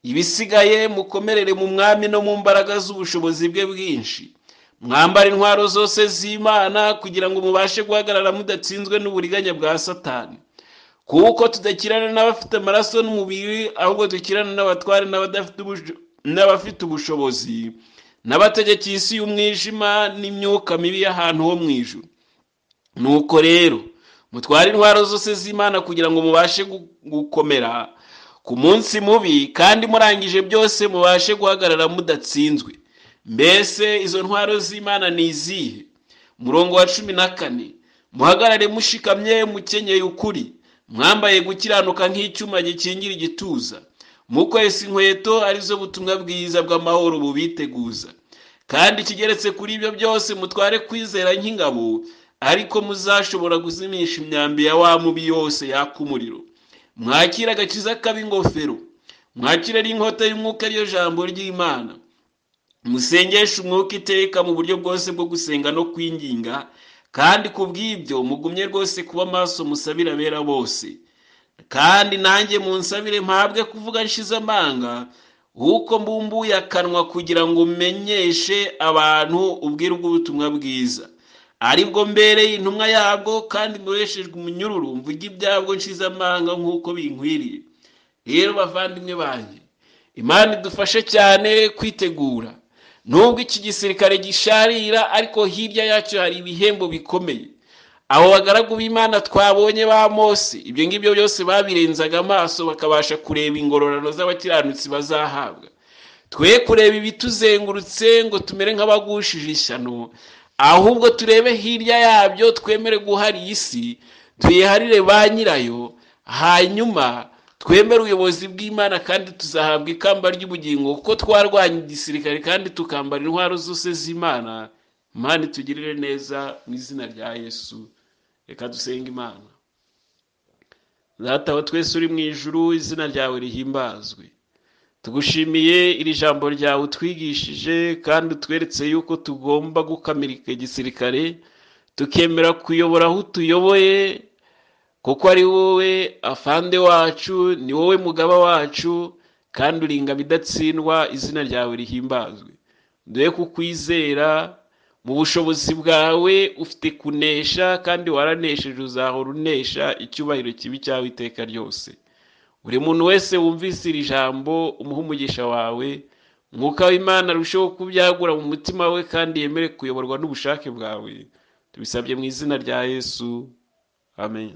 [SPEAKER 1] Ibisigaye mukomerere mu mwami no mu mbaraga z'ubushobozi bwe bwinshi, mwambara intwaro zose z'Imana kugira ngo mubashe guhagarara mudatsinzwe n'uburiganya bwa Satani. Kuko tudakirana n'abafite amaraso n'umubiri, ahubwo dukirana n'abatware n'abafite ubushobozi, n'abategeka isi y'umwijima n'imyuka mibi y'ahantu ho mu ijuru. Nuko rero mutware intwaro zose z'Imana kugira ngo mubashe gukomera ku munsi mubi, kandi murangije byose mubashe guhagarara mudatsinzwe. Mbese izo ntwaro z'Imana ni izihe? Umurongo wa 14, muhagarare mushikamye mukenyeye ukuri, mwambaye gukiranuka nk'icyuma gikingira igituza, mukwesa inkweto arizo butumwa bwiza bw'amahoro bubiteguza. Kandi kigeretse kuri ibyo byose mutware kwizera nk'ingabo, ariko muzashobora kuzimisha imyambi ya wa mubi yose yaka umuriro. Mwakira agakiza k'ab'ingofero, mwakire n'inkota y'umwuka ariyo jambo ry'Imana. Musengeshe umwuka iteka mu buryo bwose bwo gusenga no kwinginga, kandi kubw'ibyo mugumye rwose kuba maso musabira abera bose. Kandi nanjye munsabire mpabwe kuvuga nshize amanga, uko mbumbuye akanwa kugira ngo menyeshe abantu ubwiru bw'ubutumwa bwiza, aribwo mbereye intumwa yabwo, kandi mboreshejwe umunyururu mvuga ibyabwo nshize amanga nk'uko binkwiriye. Rero bavandimwe banjye, Imana idufashe cyane kwitegura. Nubwo iki gisirikare gisharira, ariko hirya yacyo hari ibihembo bikomeye. Abo bagaragu b'Imana twabonye ba Mose, ibyo ngibyo byose babirenzaga amaso bakabasha kureba ingororano z'abakiranutsi bazahabwa. Twe kureba ibituzengurutse ngo tumere nk'abagushije ishyano, ahubwo turebe hirya yabyo, twemere guhara iyi si, tuyiharire ba nyirayo, hanyuma twemere ubuyobozi bw'Imana, kandi tuzahabwa ikamba ry'ubugingo kuko twarwanye igisirikare kandi tukambara intwaro zose z'Imana. Imana itugirire neza mu izina rya Yesu. Reka dusenge Imana. Data wa twese uri mu ijuru, izina ryawe rihimbazwe. Tugushimiye iri jambo ryawe utwigishije, kandi utweretse yuko tugomba gukamirika igisirikare, tukemera kuyobora aho utuyoboye, kuko ari wowe afande wacu, ni wowe mugaba wacu, kandi uri ingabo idatsindwa. Izina ryawe rihimbazwe. Duhe kukwizera mu bushobozi bwawe, ufite kunesha kandi waranesheje, uzahora unesha. Icyubahiro kibi cyawe iteka ryose. Buri muntu wese wumvise iri jambo umuhe umugisha wawe, Mwuka w'Imana arusheho kubyagura mu mutima we, kandi yemere kuyoborwa n'ubushake bwawe. Tubisabye mu izina rya Yesu, amen.